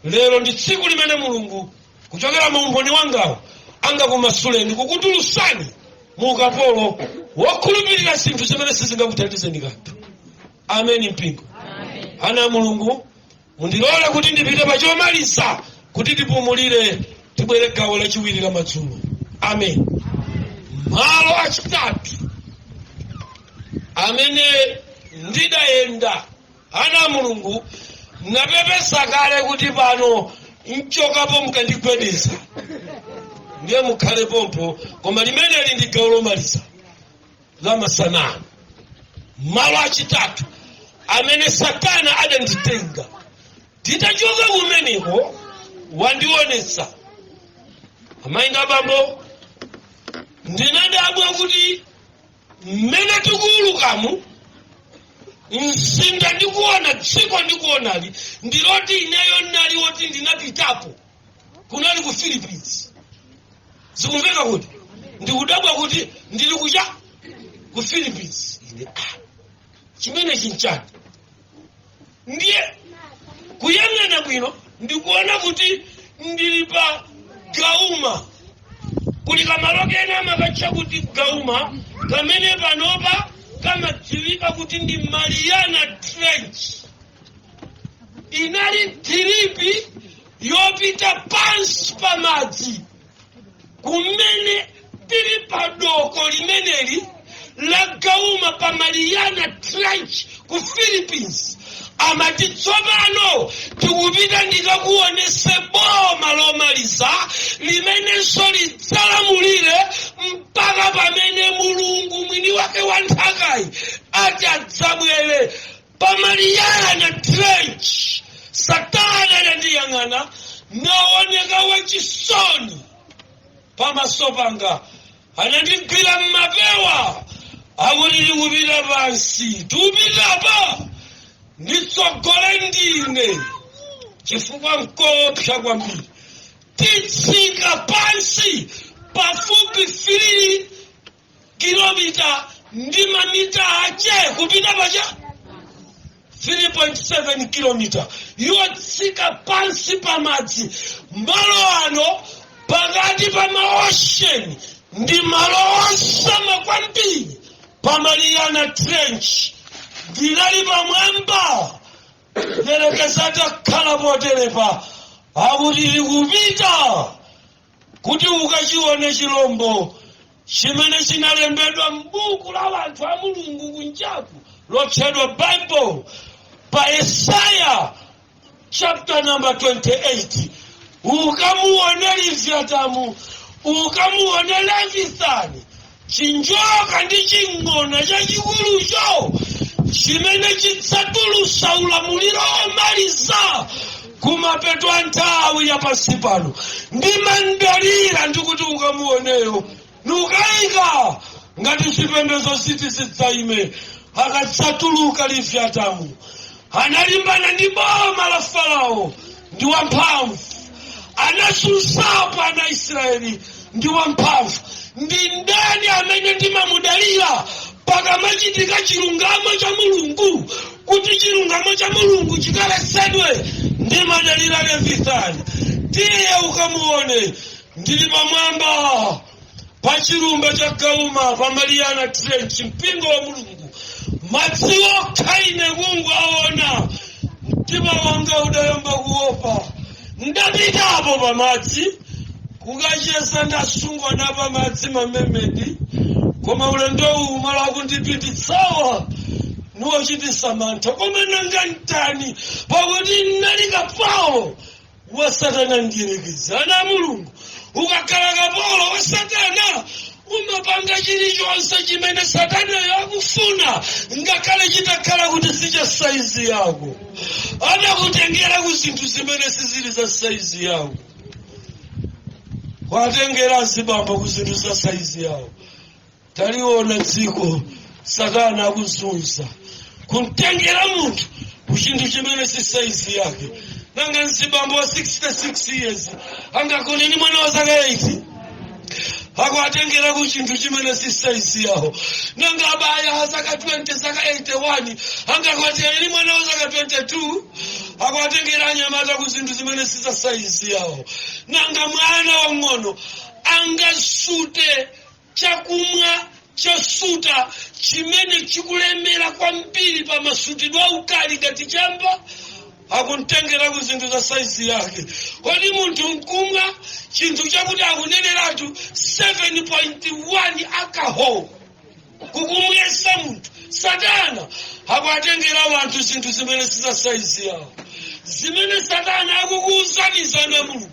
lero ndi tsiku limene Mulungu kuchokera mu umboni wangawo angakumasuleni, kukutulusani mu ukapolo wokhulupirira zinthu zimene sizingakuthandizeni kanthu. Ameni mpingo. Ana a Mulungu, mundilole kuti ndipite pachomaliza kuti tipumulire, tibwere gawo lachiwiri la madzulo. Amen. Malo achitatu amene ndidayenda, ana a Mulungu, napepesa kale kuti pano nchokapo mukandigwedeza. Ndiye mukhale pompo, koma limeneli ndi gawo lomaliza la masanano. Malo achitatu amene Satana adanditenga titachoka kumeneko, wandionetsa, amayi ndi abambo, ndinadabwa kuti mmene tikuulukamu, mzinda ndikuona, dziko ndikuonali, ndiloti ineyo nali woti ndinapitapo, kunali ku Philippines. Zikumveka kuti ndikudabwa kuti ndili kucha ku Philippines ine. Ah, chimene chinchani? Ndiye kuyang'ana bwino, ndikuona kuti ndili pa Gauma. Kuli kamalo kena amakatcha kuti Gauma, kamene panopa kamadziwika kuti ndi Mariana Trench. Inali trip yopita pansi pa madzi. Kumene tili padoko limeneli la Gauma pa Mariana Trench ku Philippines, amati tsopano tikupita ndikakuonese boma lomaliza limenenso lidzalamulire mpaka pamene Mulungu mwini wake wa nthakayi ati adzabwere. Pa Mariana Trench, Satana anandiyang'ana naoneka wachisoni pamaso panga, anandigwira mmapewa, akuti tikupita pansi, tikupitapa, nditsogole ndine chifukwa nkoopsa kwambiri. Titsika pansi pafupi 3 kilomita ndi mamita ache kupita pacha 3.7 kilomita yotsika pansi pa madzi. Malo ano pakati pa ma ocean ndi malo osama kwambiri. Pa Mariana Trench ndinali pamwamba, yerekeza takhala poterepa, akuti tikupita kuti ukachione chilombo chimene chinalembedwa m'buku la anthu a Mulungu kunjaku lotchedwa Bible, pa Yesaya chapter number 28. Ukamuone Leviathan, ukamuone Leviathan, chinjoka ndi ching'ona chachikulucho chimene chidzatulusa ulamuliro omaliza kumapeto a nthawi ya pansi pano. Ndimandalira ndikuti ukamuoneyo, nukayika ngati zipembedzo ziti zidzaime akadzatuluka Leviathan. Analimbana ndi boma la Farao, ndi wamphamvu. Anazunzapo ana Israeli, ndi wamphamvu. Ndi ndani amene ndimamudalira pakamachitika chilungamo cha Mulungu, kuti chilungamo cha Mulungu chikalesedwe? Ndimadalira Leviathan. Tiye ukamuone. Ndili pamwamba pa chilumba cha Gauma pa Mariana Trench, mpingo wa Mulungu. Madzi okha ine kungu aona, mtima wanga udayamba kuopa. Ndapitapo pamadzi kukacheza, ndasungwa na pamadzi ma mermaid, koma ulendo uwu malo akundipititsawa niwochitisa mantha. Koma nanga ntani, pakuti nnali kapolo wa Satana ndiyerekeza. Ana a Mulungu, ukakhala kapolo wa Satana, umapanga chilichonse chimene Satanayo akufuna, ngakhale chitakhala kuti si cha saizi yako. Adakutengera ku zinthu zimene sizili za saizi yako. Watengera azibambo ku zinthu za saizi yawo. Taliona dziko, Satana akuzunza kumtengera munthu ku chinthu chimene si saizi yake. Nanga mzibambo wa 66 years angakoneni mwana wa zaka 8? Akuatengera ku chinthu chimene si saizi yawo. Nanga abaya zaka 20, zaka 81 angakwateni mwana wa zaka 22? Akuatengera anyamata ku zinthu zimene si za saizi yawo. Nanga mwana wang'ono angasute chakumwa chosuta chimene chikulemera kwambiri pa masutidwe aukali ngati chamba? Akumtengera ku zinthu za saizi yake. Kodi munthu nkumwa chinthu chakuti akuneneratu 7.1 alcohol, kukumwesa munthu? Satana akuatengera wanthu zinthu zimene si za saizi yawo. Zimene Satana akukuwuzaniza na Mulungu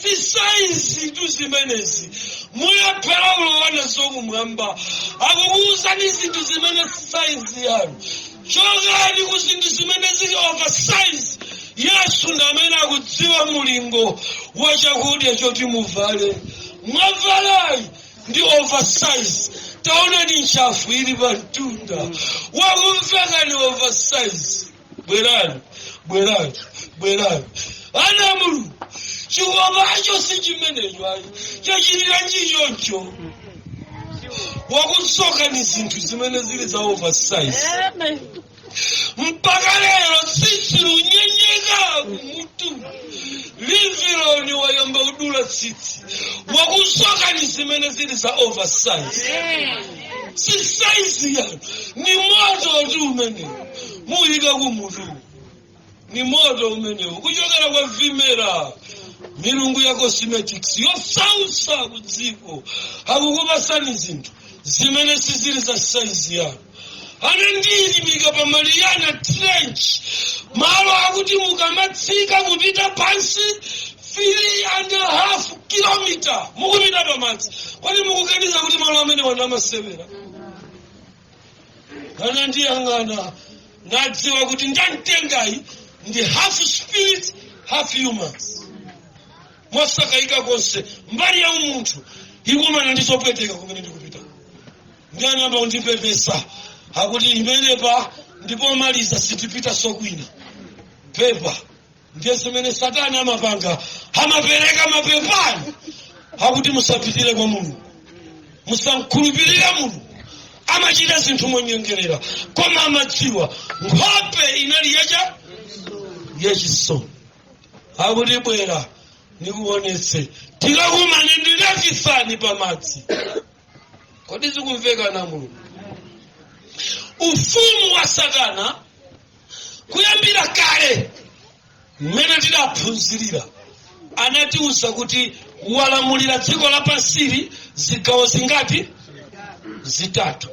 Si sainsi tu zimenezi, mulephera kulowa nazo kumwamba. Akukuwuzani zinthu zimene si sainsi yanu. Chokani ku zinthu zimene zili oversize. Yesu ndi amene akudziwa mulingo wa chakudya choti muvale. Mwavalayi ndi oversize. Taonani ntchafu ili pa mtunda, wakumvekani oversize. Bwerani, bwerani, bwerani, ana Mulungu. Chikopacho si chimenecho ayi, chachitira nchichoncho. Wakusoka ni zinthu zimene zili za oversize. Mpaka lero tsitsi lunyenyeka kumutu, liviloni wayamba kudula tsitsi. Wakusoka ni zimene zili za oversize, si saizi yanu. Ni moto tu umenewu muyika kumutu, ni moto umenewu kuchokera kwa vimera, milungu ya cosmetics yosausa kudziko. Akukupasani zinthu zimene sizili za saizi yanu. Anandiyilimika pa Mariana Trench, malo akuti mukamatsika kupita pansi 3.5 kilomita mukupita pamadzi. Kwani mukuganiza kuti malo amene wanu amasewera? Anandiyang'ana, nadziwa kuti ndamtengayi ndi half spirit, half humans. Mosakayika konse, mbali ya umunthu ikumana ndi zopweteka kumene ndikupita. Ndi anayamba kundipepesa, akuti imenepa ndipomaliza, sitipita sokwina, pepa. Ndiye zimene Satani amapanga, amapereka mapepani akuti musapitire kwa Mulungu, musamkhulupirire Mulungu. Amachita zinthu monyengerera, koma amadziwa. Nkhope inali yacha yachisoni, akuti bwera nikuonetse, tikakumane ndi Levithani pamadzi. Kodi zikumveka na Mulungu? Ufumu wa Satana kuyambira kale, mmene tidaphunzirira, anatiuza kuti walamulira dziko lapansili zigawo zingati? Zitatu.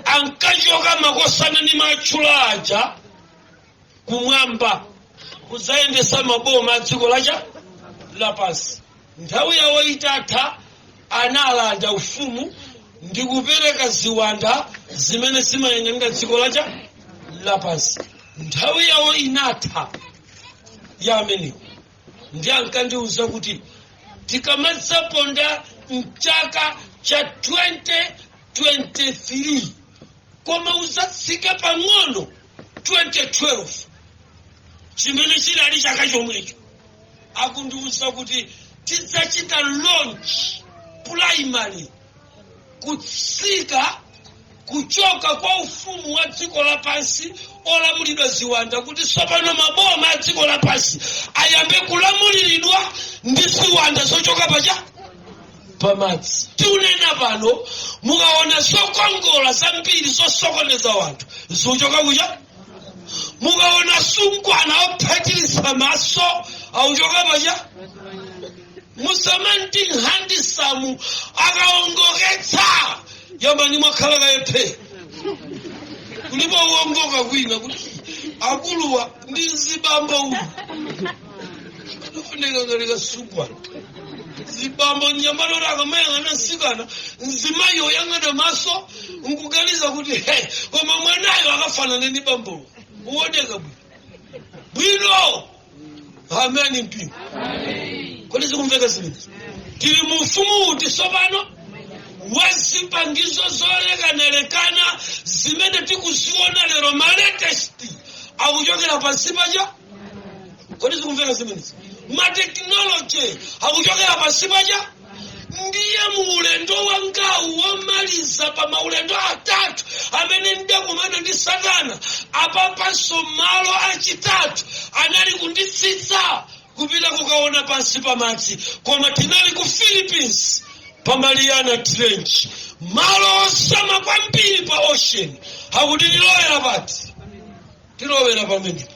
Ankachoka makosana ndi matchula aja kumwamba kudzayendesa maboma a dziko lacha lapansi. Nthawi yawo itatha, analanda ufumu ndi kupereka ziwanda zimene zimayang'anira dziko lacha lapansi. Nthawi yawo inatha ya amenewo. Ndi ankandiuza kuti tikamadzaponda mchaka cha 2023, koma udzatsike pang'ono 2012, chimene chinali chaka chomwecho, akundiuza kuti tidzachita launch primary kutsika kuchoka kwa ufumu wa dziko lapansi olamulidwa ziwanda, kuti tsopano maboma a dziko lapansi ayambe kulamuliridwa ndi ziwanda zochoka pacha pamadzi. Tiunena pano, mukaona zokongola zambiri zosokoneza wanthu zikuchoka kucha. Mukaona sungwana ophatirisa maso auchoka pacha. Musamanti handisamu akaongoketsa, yambani mwakhala kayephe kulipo uongoka kwina kuti akuluwa ndi zibambo uyu kufuneka ngati kasungwana zibambo nyambalora akamayang'ana nsikana mzimayi oyang'ana maso nkuganiza kuti he, koma mwanayo akafanane ndi bambowo, uoneka bwino bwino. Ameni mpingo. Kodi zikumveka zimenezi? Tili mu ufumu uti tsopano? Wazipangizo zolekanalekana zimene tikuziona lero, ma latest, akuchokera pansi paja. Kodi zikumveka zimenezi? Ma technology akuchokera pansi paja. Ndiye muulendo wangawu womaliza pa maulendo atatu amene ndakumana ndi Satana, apapanso malo achitatu anali kunditsitsa kupita kukaona pansi pamadzi. Koma tinali ku Philippines pa Mariana Trench, malo osama kwambiri pa ocean. Akuti tilowera pati? Tilowera pamenepo.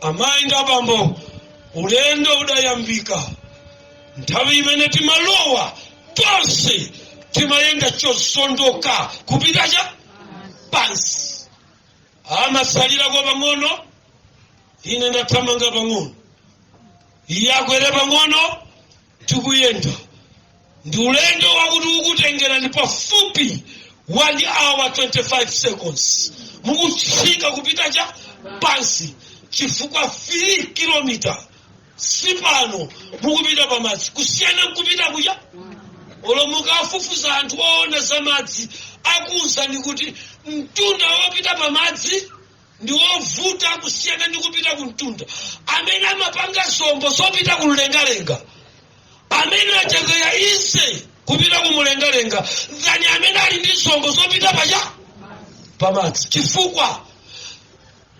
Amayi ndi abambo, ulendo udayambika. Nthawi imene timalowa tonse timayenda chosondoka kupita cha pansi. Amasalirako pang'ono, ine ndathamanga pang'ono, iye akwere pang'ono. Tikuyenda, ndi ulendo wakuti ukutengerani pafupi 1 hour 25 seconds mukutsika kupita cha pansi, chifukwa 3 kilomita sipano mukupita pamadzi, kusiyana nkupita kucha. Olo mukafufuza anthu oona za madzi, akuwuzani kuti mtunda wopita pamadzi ndi wovuta kusiyana ndi kupita ku mtunda. Amene amapanga zombo zopita kumlengalenga, amene achakeya ise kupita kumlengalenga than amene ali ndi zombo zopita pacha pamadzi, chifukwa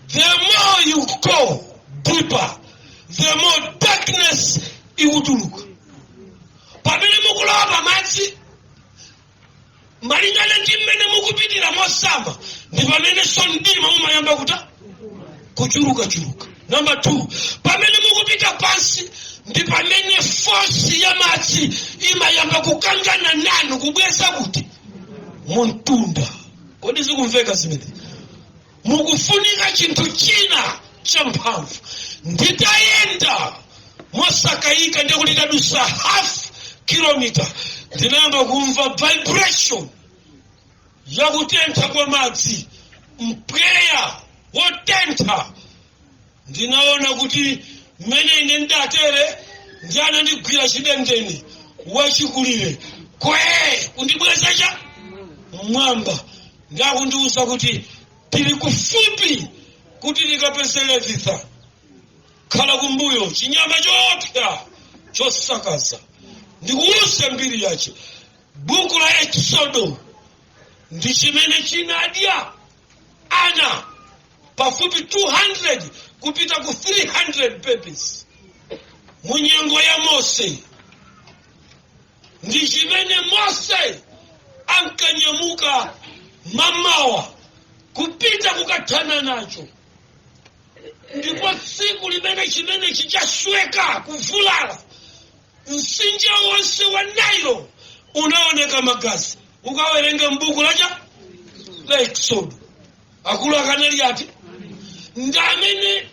the more you go deeper, the more darkness ikutuluka. Pamene mukulowa pamadzi, malingana ndi mmene mukupitira mosamba, ndi pamenenso mdima umayamba kuta kuchulukachuluka. Number 2, pamene mukupita pansi, ndi pamene force ya madzi imayamba kukangana nanu, kubweza kuti muntunda. Kodi zikumveka zimene? Mukufunika chinthu china champhamvu. Nditayenda mosakayika, ndikuti tadusa half kilometer, ndinayamba kumva vibration yakutentha kwa madzi, mpweya wotentha. Ndinaona kuti mmene ine ndatere, ndi anandigwira chidendene wachikulire kwe kundibweza cha mwamba, ndakundiuza kuti tili kufupi kuti tikapeze Leviathan. Khala kumbuyo, chinyama choopsa chosakaza. Ndikuuze mbiri yache, buku la Exodo, ndi chimene chinadya ana pafupi 200 kupita ku 300 babies mu nyengo ya Mose. Ndi chimene Mose ankanyamuka mamawa kupita kukathana nacho. Ndipo tsiku limene chimene chichasweka kuvulala, mtsinje wonse wa Nailo unaoneka magazi. Ukawerenga mbuku lacha la Exodo. Akulu akanali ati ndi amene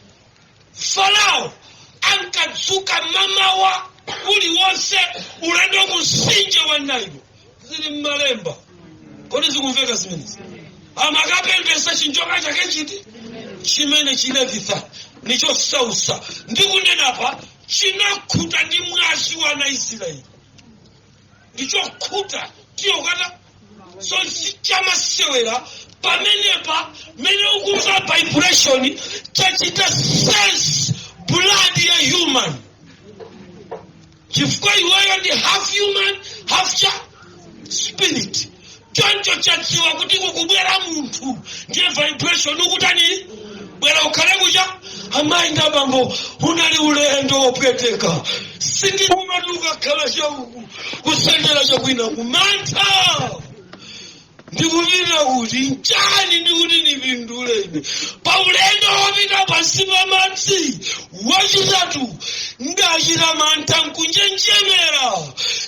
Farao ankadzuka mamawa uliwonse ulendo ku mtsinje wa Nailo. Zili mmalemba. Kodi zikumveka zimenezi? Amakapembesa chinjoka chake chiti chimene chi Leviathan nichosausa. Ndikunenapa, chinakhuta ndi mwazi wa ana Israeli, ndichokhuta tiyokata. So sichamasewera. Pamenepa mene ukumva vibration, chachita sense blood ya human, chifukwa iweyo ndi half human, half cha spirit. Choncho chadziwa kuti kukubwera munthu, ndiye vibration ukutani, bwera ukhale kucha. Amayi ndi abambo, unali ulendo wopweteka. Sindimumatuka khala chauku, kusendera chakwina, kumantha ndikupita kuti nchani, ndikuti nipindule ine pa ulendo wopita pansi pa madzi wachitatu. Ndachita mantha nkunjenjemera,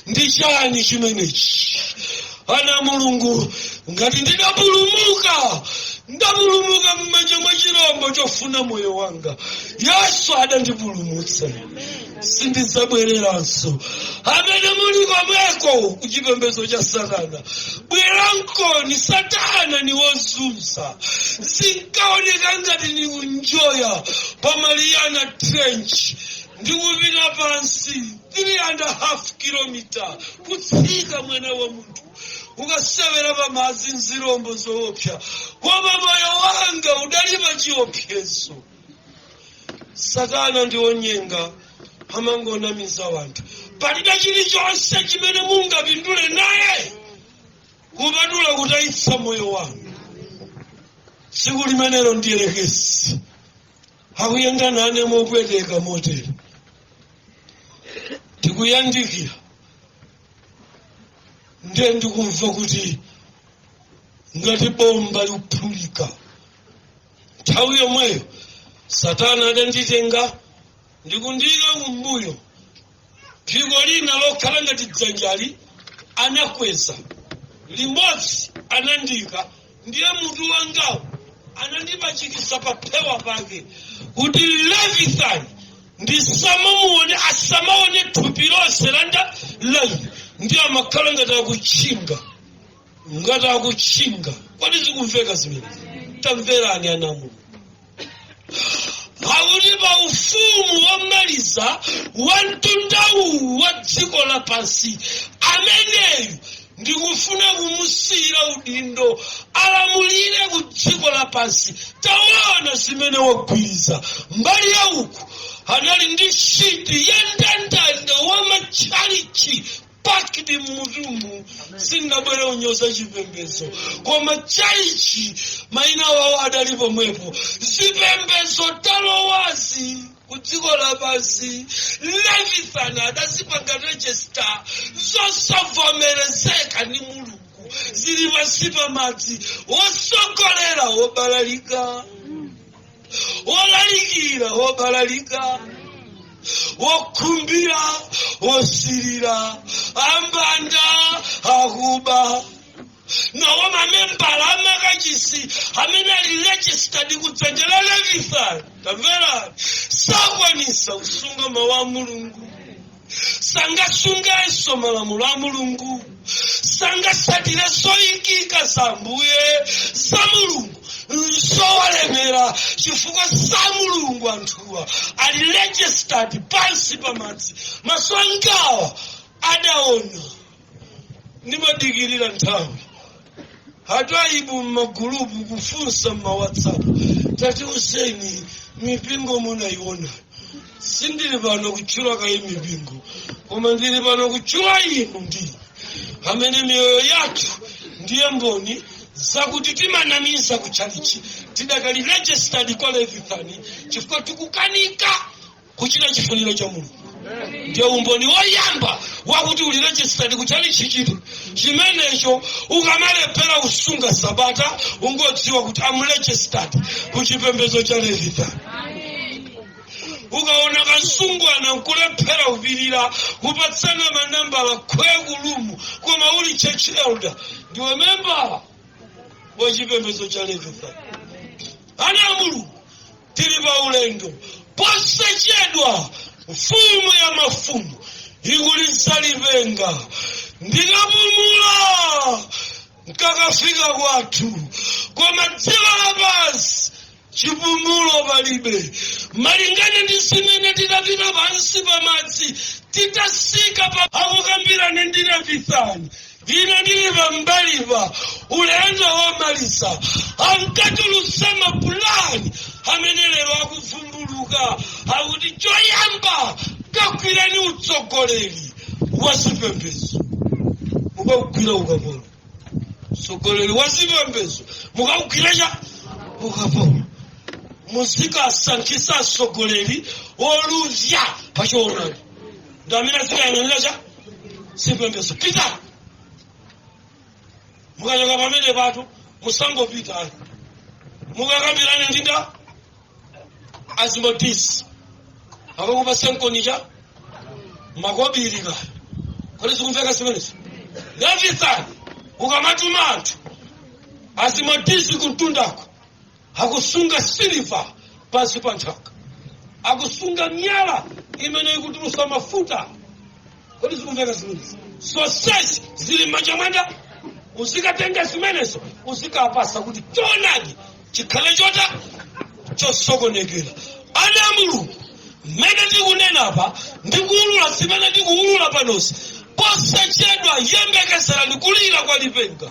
ndi chani chimenechi? Ana Mulungu, ngati ndidapulumuka, ndapulumuka m'manja mwa chirombo chofuna moyo wanga. Yesu adandipulumutsa, sindidzabwereranso. Amene muli komweko kuchipembedzo cha Satana, bwerankoni. Satana ni wozunza. Zinkaoneka ngati ni kunjoya pa Mariana Trench, ndikupita pansi 3.5 kilomita kutsika, mwana wa munthu, ukasewera pamadzi nzirombo zoopsa, koma moyo wanga udali pa chiopsezo. Satana ndi wonyenga, amangonamiza wanthu. Palibe chilichonse chimene mungapindule naye kupatula kutayitsa moyo wanu. Tsiku limenelo ndiyerekesi akuyenda nane mopweteka motere, tikuyandikira, ndiye ndikumva kuti ngati bomba likuphulika. Nthawi yomweyo Satana adanditenga ndikundiyika kumbuyo, phiko lina lokhala ngati dzanjali anakweza limodzi, anandika, ndiye mutu wangawo anandipachikisa pa phewa pake, kuti Leviathan Ndisamamuone, asamaone thupi lonse landa laine, ndi amakhala ngati akutchinga, ngati akutchinga. Kodi zikumveka zimene? Tamverani, ana Mulungu, pakuti pa ufumu womaliza wa mtundawu wa dziko lapansi, ameneyu ndikufuna kumusiyira udindo alamulire ku dziko lapansi. Taona zimene wagwiriza mbali ya uku, anali ndi sheet ya ndandanda wa matchalichi packed mmutumu. Sindinabwere unyoza chipembedzo, koma chalichi mayina wawo adali pomwepo. Zipembedzo talowazi ku dziko lapansi, Levithan adazipanga register, zosavomerezeka ndi Mulungu, zili pansi pa madzi. Wosogolera wobalalika, wolalikira wobalalika, wokhumbira, wosirira, ambanda, akuba. Nawo mamembala amakachisi amene ali registered kudzanja la Levithan, tamverani, sakwanisa kusunga mawu a Mulungu, sangasungenso malamulo a Mulungu, sangasatire zoyikika za Ambuye za Mulungu, nzowalemera chifukwa za Mulungu. Anthuwa ali registered pansi pa madzi. Maso angawa adaona. Ndimadikirira nthawi hataibu mmagulupu kufunsa mmaWhatsApp, tatiuzeni mipingo munayiona. Sindili pano kutchula kayi mipingo, koma ndili pano kutchula inu ndi amene miyoyo yathu ndiye mboni zakuti timanamiza kutchalichi, tidakali registered kwa Levithani chifukwa tikukanika kuchita chifuniro cha Mulungu. Ndiye umboni woyamba wakuti uli registered kutchalichi chito chimenecho. Ukamalephera kusunga sabata, ungodziwa kuti am registered ku chipembedzo cha Levithani. Ukaona kansungwana nkulephera kupirira kupatsana manambala khwekulumu, koma uli church elder, ndiwe membala wa chipembedzo cha Levithan. Ana a Mulungu, tili pa ulendo. Posachedwa mfumu ya mafumu ikulitsa lipenga, ndikapumula nkakafika kwathu. Koma dziko lapansi chipumulo palibe, malingana ndi zimene tidapita pansi pa madzi, titasika pa akukambirana ndi Levithani. Ine ndili pambalipa. Ulendo womaliza ankatulutsa mapulani amene lero akuvumbuluka, akuti choyamba kagwireni utsogoleri wa zipembedzo, mukagwira ukapolo. Utsogoleri wa zipembedzo mukagwira cha ukapolo, muzikasankhisa atsogoleri oluvya pachoonadi, ndi amene azikayang'anira cha zipembedzo. Pita, mukachoka pamene patu, musangopita ayi, mukakambirane ndinda Azimodisi, akakupasa nkonicha makobiri kaya. Kodi zikumveka zimenezi? Levithan ukamatuma anthu, Azimodisi kumtundako akusunga siliva pansi pa nthaka, akusunga miyala imene ikutulusa mafuta. Kodi zikumveka zimenezi? Zonsezi zili m'manja mwanda. Uzikatenga zimenezo, uzikapasa kuti choonadi chikhale chota chosokonekera. Ana a Mulungu, mmene tikunenapa, ndikuwulula zimene tikuwulula panozi, posachedwa yembekezerani kulira kwa lipenga.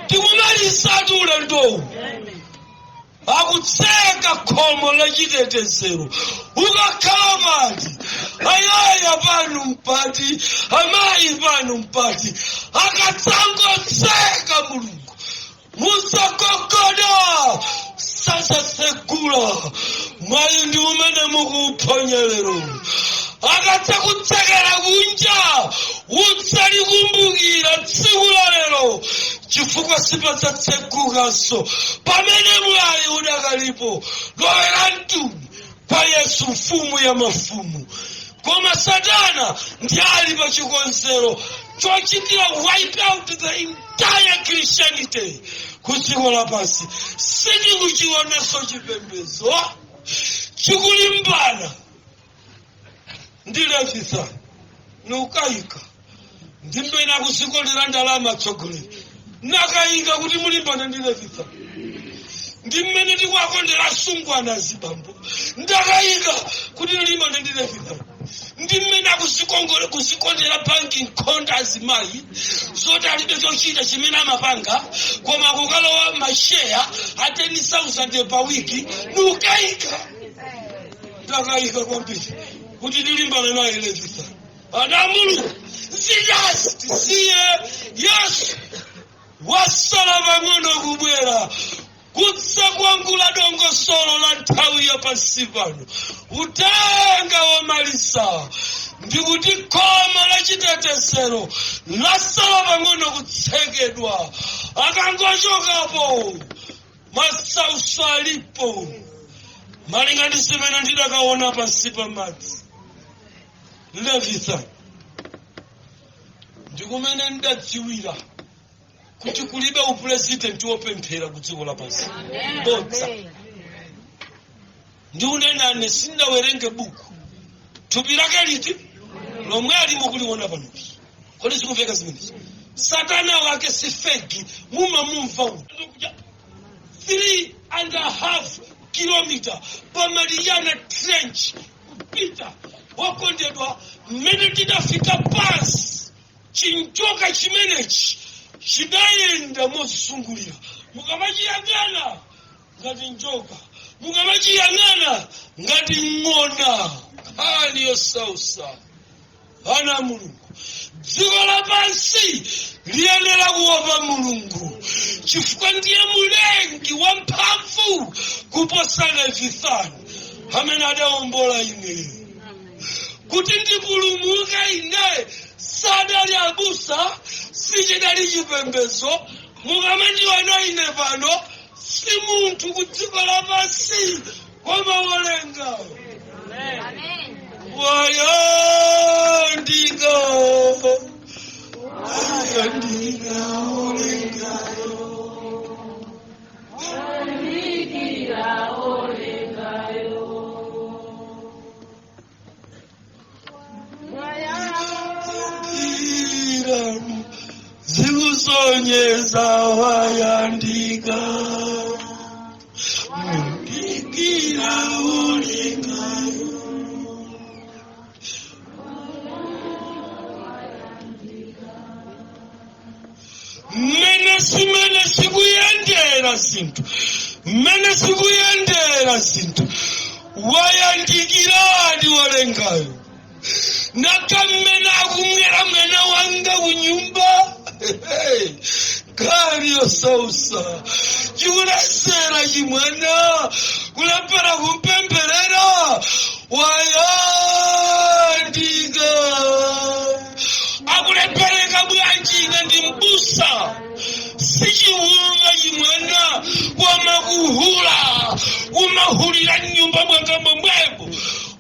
Tikumalizatu ulendowu. Akutseka khomo la chitetezero. Ukakhala pati, ayaya panu mpati, amayi panu mpati, akatsangotseka Mulungu, musagogoda, sasasegula. Mwayi ndi umene mukuuphonya lero. Akatsakutsekera kunja, udzalikumbukira tsiku la lero, chifukwa sipadzatsegukanso. Pamene mwayi udakalipo, lowera mtuni kwa Yesu, mfumu ya mafumu. Koma Satana ndi ali pa chikonzero chochitira wipe out the entire Christianity ku dziko lapansi. Sitikuchionenso chipembedzo. Chikulimbana ndi Levithan, nukayika ndimmene akuzikolera ndalama atsogoleri, nakayika kuti mulimbana ndi Levithan. Ndi mmene tikuakondera asungwana azibambo, ndakayika kuti mulimbana ndi Levithan. Ndi mmene akuzikondera banki nkhonda azimayi, zoti alibe chochita chimene amapanga koma kukalowa masheya a 10,000 pa wiki, nukayika. Ndakayika kwambiri kuti tilimbana naye Levithan. Ana Mulungu, zidasi tisiye. Yesu wasala pang'ono kubwera kudzakwangula dongosolo la nthawi ya pansi pano. Utenga womaliza ndikuti khoma la chitetezero lasala pang'ono kutsekedwa. Akangochokapo, masauso alipo. Malinga ndi zimene ndidakaona pansi pa madzi, Levithan, ndikumene ndidadziwira kuti kulibe upurezidenti wopemphera ku dziko lapansi. Bodza. Ndikunenane, sindawerenge buku. Thupi lake liti lomwe alimo kuliona panopi? Kodi zikumveka zimenezi? Satana wake si fake, mumamumva uyu. 3.5 kilometer pa Mariana Trench kupita, wokondedwa, mmene tidafika pansi, chinjoka chimenechi chidayenda mozungulira. Mukamachiyang'ana ngati njoka, mukamachiyang'ana ngati ng'ona, nkhani yosausa. Ana Mulungu, dziko lapansi liyenera kuopa Mulungu, chifukwa ndiye mulengi wamphamvu kuposa Levithani amene adawombola ine kuti ndipulumuke. Ine sadali abusa, sichidali chipembedzo. Mukamandiona ine pano, si munthu ku dziko lapansi koma wolenga. Wayandika, wayandika olengayo. Wayandikira olengayo. Wayandikira, zikusonyeza wayandika, mundikira olengayo. Mmene simene sikuyendera zinthu, mmene sikuyendera zinthu, wayandikiradi wolengayo. Naka mmene akumwera mwana wanga kunyumba, nkhani yosausa. Chikulesera chimwana, kulepera kumpempherera. Wayandika. Akulephereka bwanji? Ine ndi mbusa. Sichihulula chimwana, koma kuhula kumahulira mnyumba mwanga momwemo.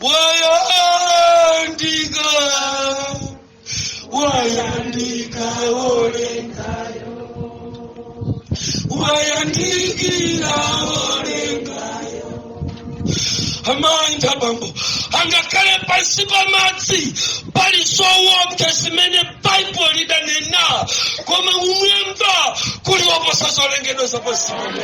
Wayandika, wayandika olengayo, wayandikira olengayo. Amayi ndi abambo, angakhale pansi pa madzi pali zoopsa zimene Baibulo lidanena, koma kumwamba kuli woposa zolengedwa za pansi pano,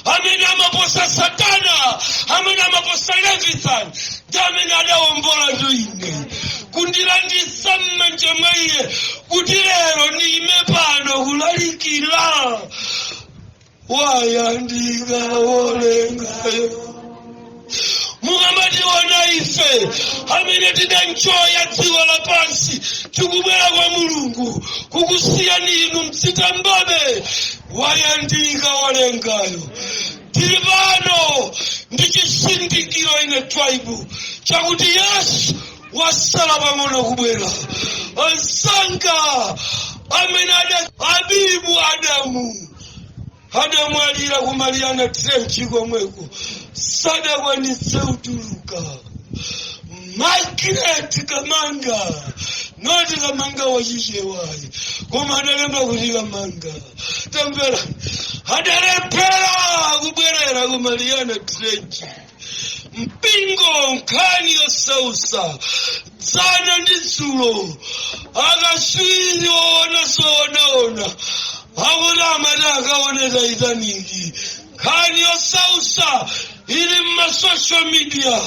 amene amaposa Satana, amene amaposa Levithan, ndi amene adawombola ndo ine kundilanditsa m'manja mwa iye kuti lero ndiyime pano kulalikira. Wayandika wolengayo. Mukamationa ife amene tidanjoya dziko lapansi tikubwera kwa Mulungu kukusiyani inu mdzitambabe, wayandika wolengayo. Tili pano ndi chisindikiro, ine Twaibu, chakuti Yesu wasala pang'ono kubwera. Ansanga amene ada abibu Adamu adamwalira ku Mariana Trench komweko, sadakwanitse kutuluka. Margaret Kamanga, noti Kamanga wachichewayi, koma adalemba kuti Kamanga. Tamvera, Adalephera kubwerera ku Mariana Trench. Mpingo, nkhani yosausa dzana ndi dzulo, akaswiri woona soonaona akuti amati akaone Titanic. Nkhani yosausa ili mma social media.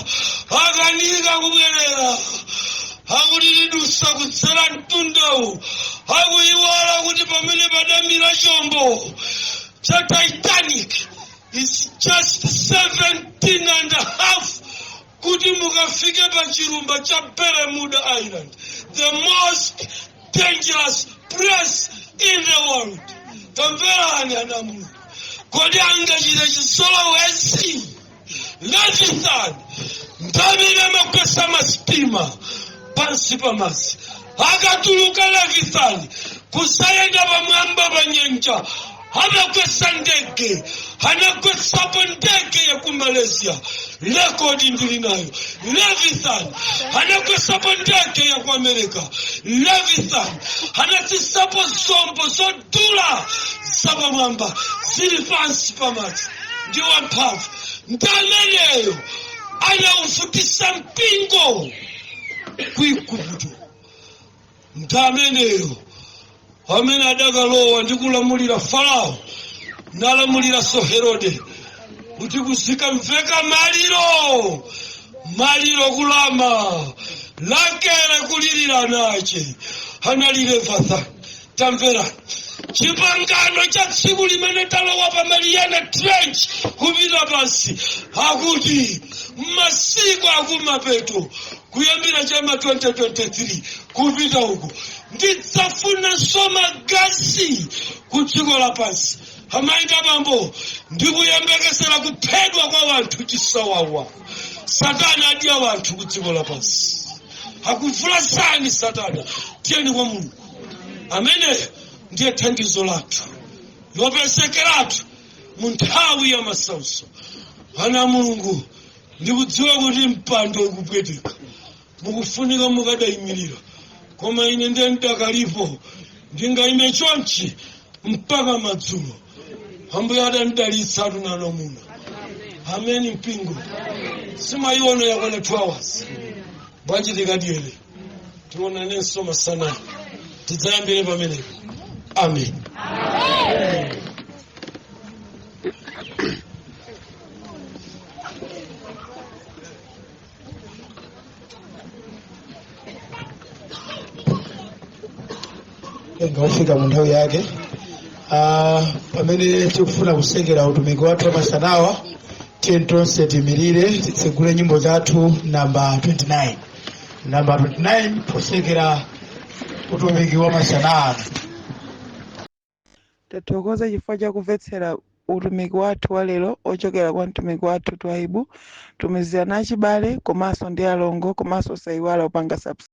Akanika kubwerera, akuti tidusa kudzera mtundawu. Akuiwala kuti pamene padamira chombo cha Titanic is just 17 and a half kuti mukafike pa chilumba cha Bermuda Island, the most dangerous place in the world. Tamverani, ana Mulungu, kodi angachite chisolowezi? Leviathan ndamene amakwesa masitima pansi pamadzi. Akatuluka Leviathan kusayenda pamwamba pa nyanja, amakwesa ndege. Anakwesapo ndege ya ku Malaysia, record ndili nayo. Leviathan anakwesapo ndege ya ku America. Leviathan anatsisapo zombo zodula zapamwamba zili pansi pamadzi. Ndi wamphamvu, ndi ameneyo anaufutisa mpingo ku Igupto. Ndi ameneyo amene adakalowa ndi kulamulira Farao, nalamuliranso Herode, kuti kuzikamveka maliro, maliro kulama lakele kulirira nache anali Leviathan. Tamvera, chipangano cha tsiku limene talowa pa Mariana Trench kupita pansi, akuti masiku akumapeto, kuyambira chama 2023 kupita uku, ndidzafunanso magazi ku dziko lapansi. Amayi abambo, ndikuyembekezera kuphedwa kwa wanthu chisawawa. Satana adya wanthu ku dziko lapansi, akuvulasani satana. Tiyeni kwa Mulungu amene ndiye thandizo lathu lopezekeratu mu nthawi ya masautso. Ana Mulungu, ndikudziwa kuti mpando ukupweteka, mukufunika mukadayimirira, koma ine ndiye ndakalipo, ndingayime chonchi mpaka madzulo. Ambuye adandidalitsa atunano muno. Ameni. Mpingo, simayiona yakwana 2 hours bwanji? Tikadyere, tionanenso masana, tidzayambire pamenepo. Amen. Ngawufika mu nthawi yake. Pamene tikufuna kusekera utumiki wathu wamasanawa, tiye tonse timirire, titsegule nyimbo zathu namba 29, namba 29, posekera utumiki wamasanawa. Tathokoza chifukwa chakumvetsera utumiki wathu wa lero ochokera kwa mtumiki wathu Twaibu. Tumizirana achibale komanso ndi alongo, komanso sayiwala upanga subscribe.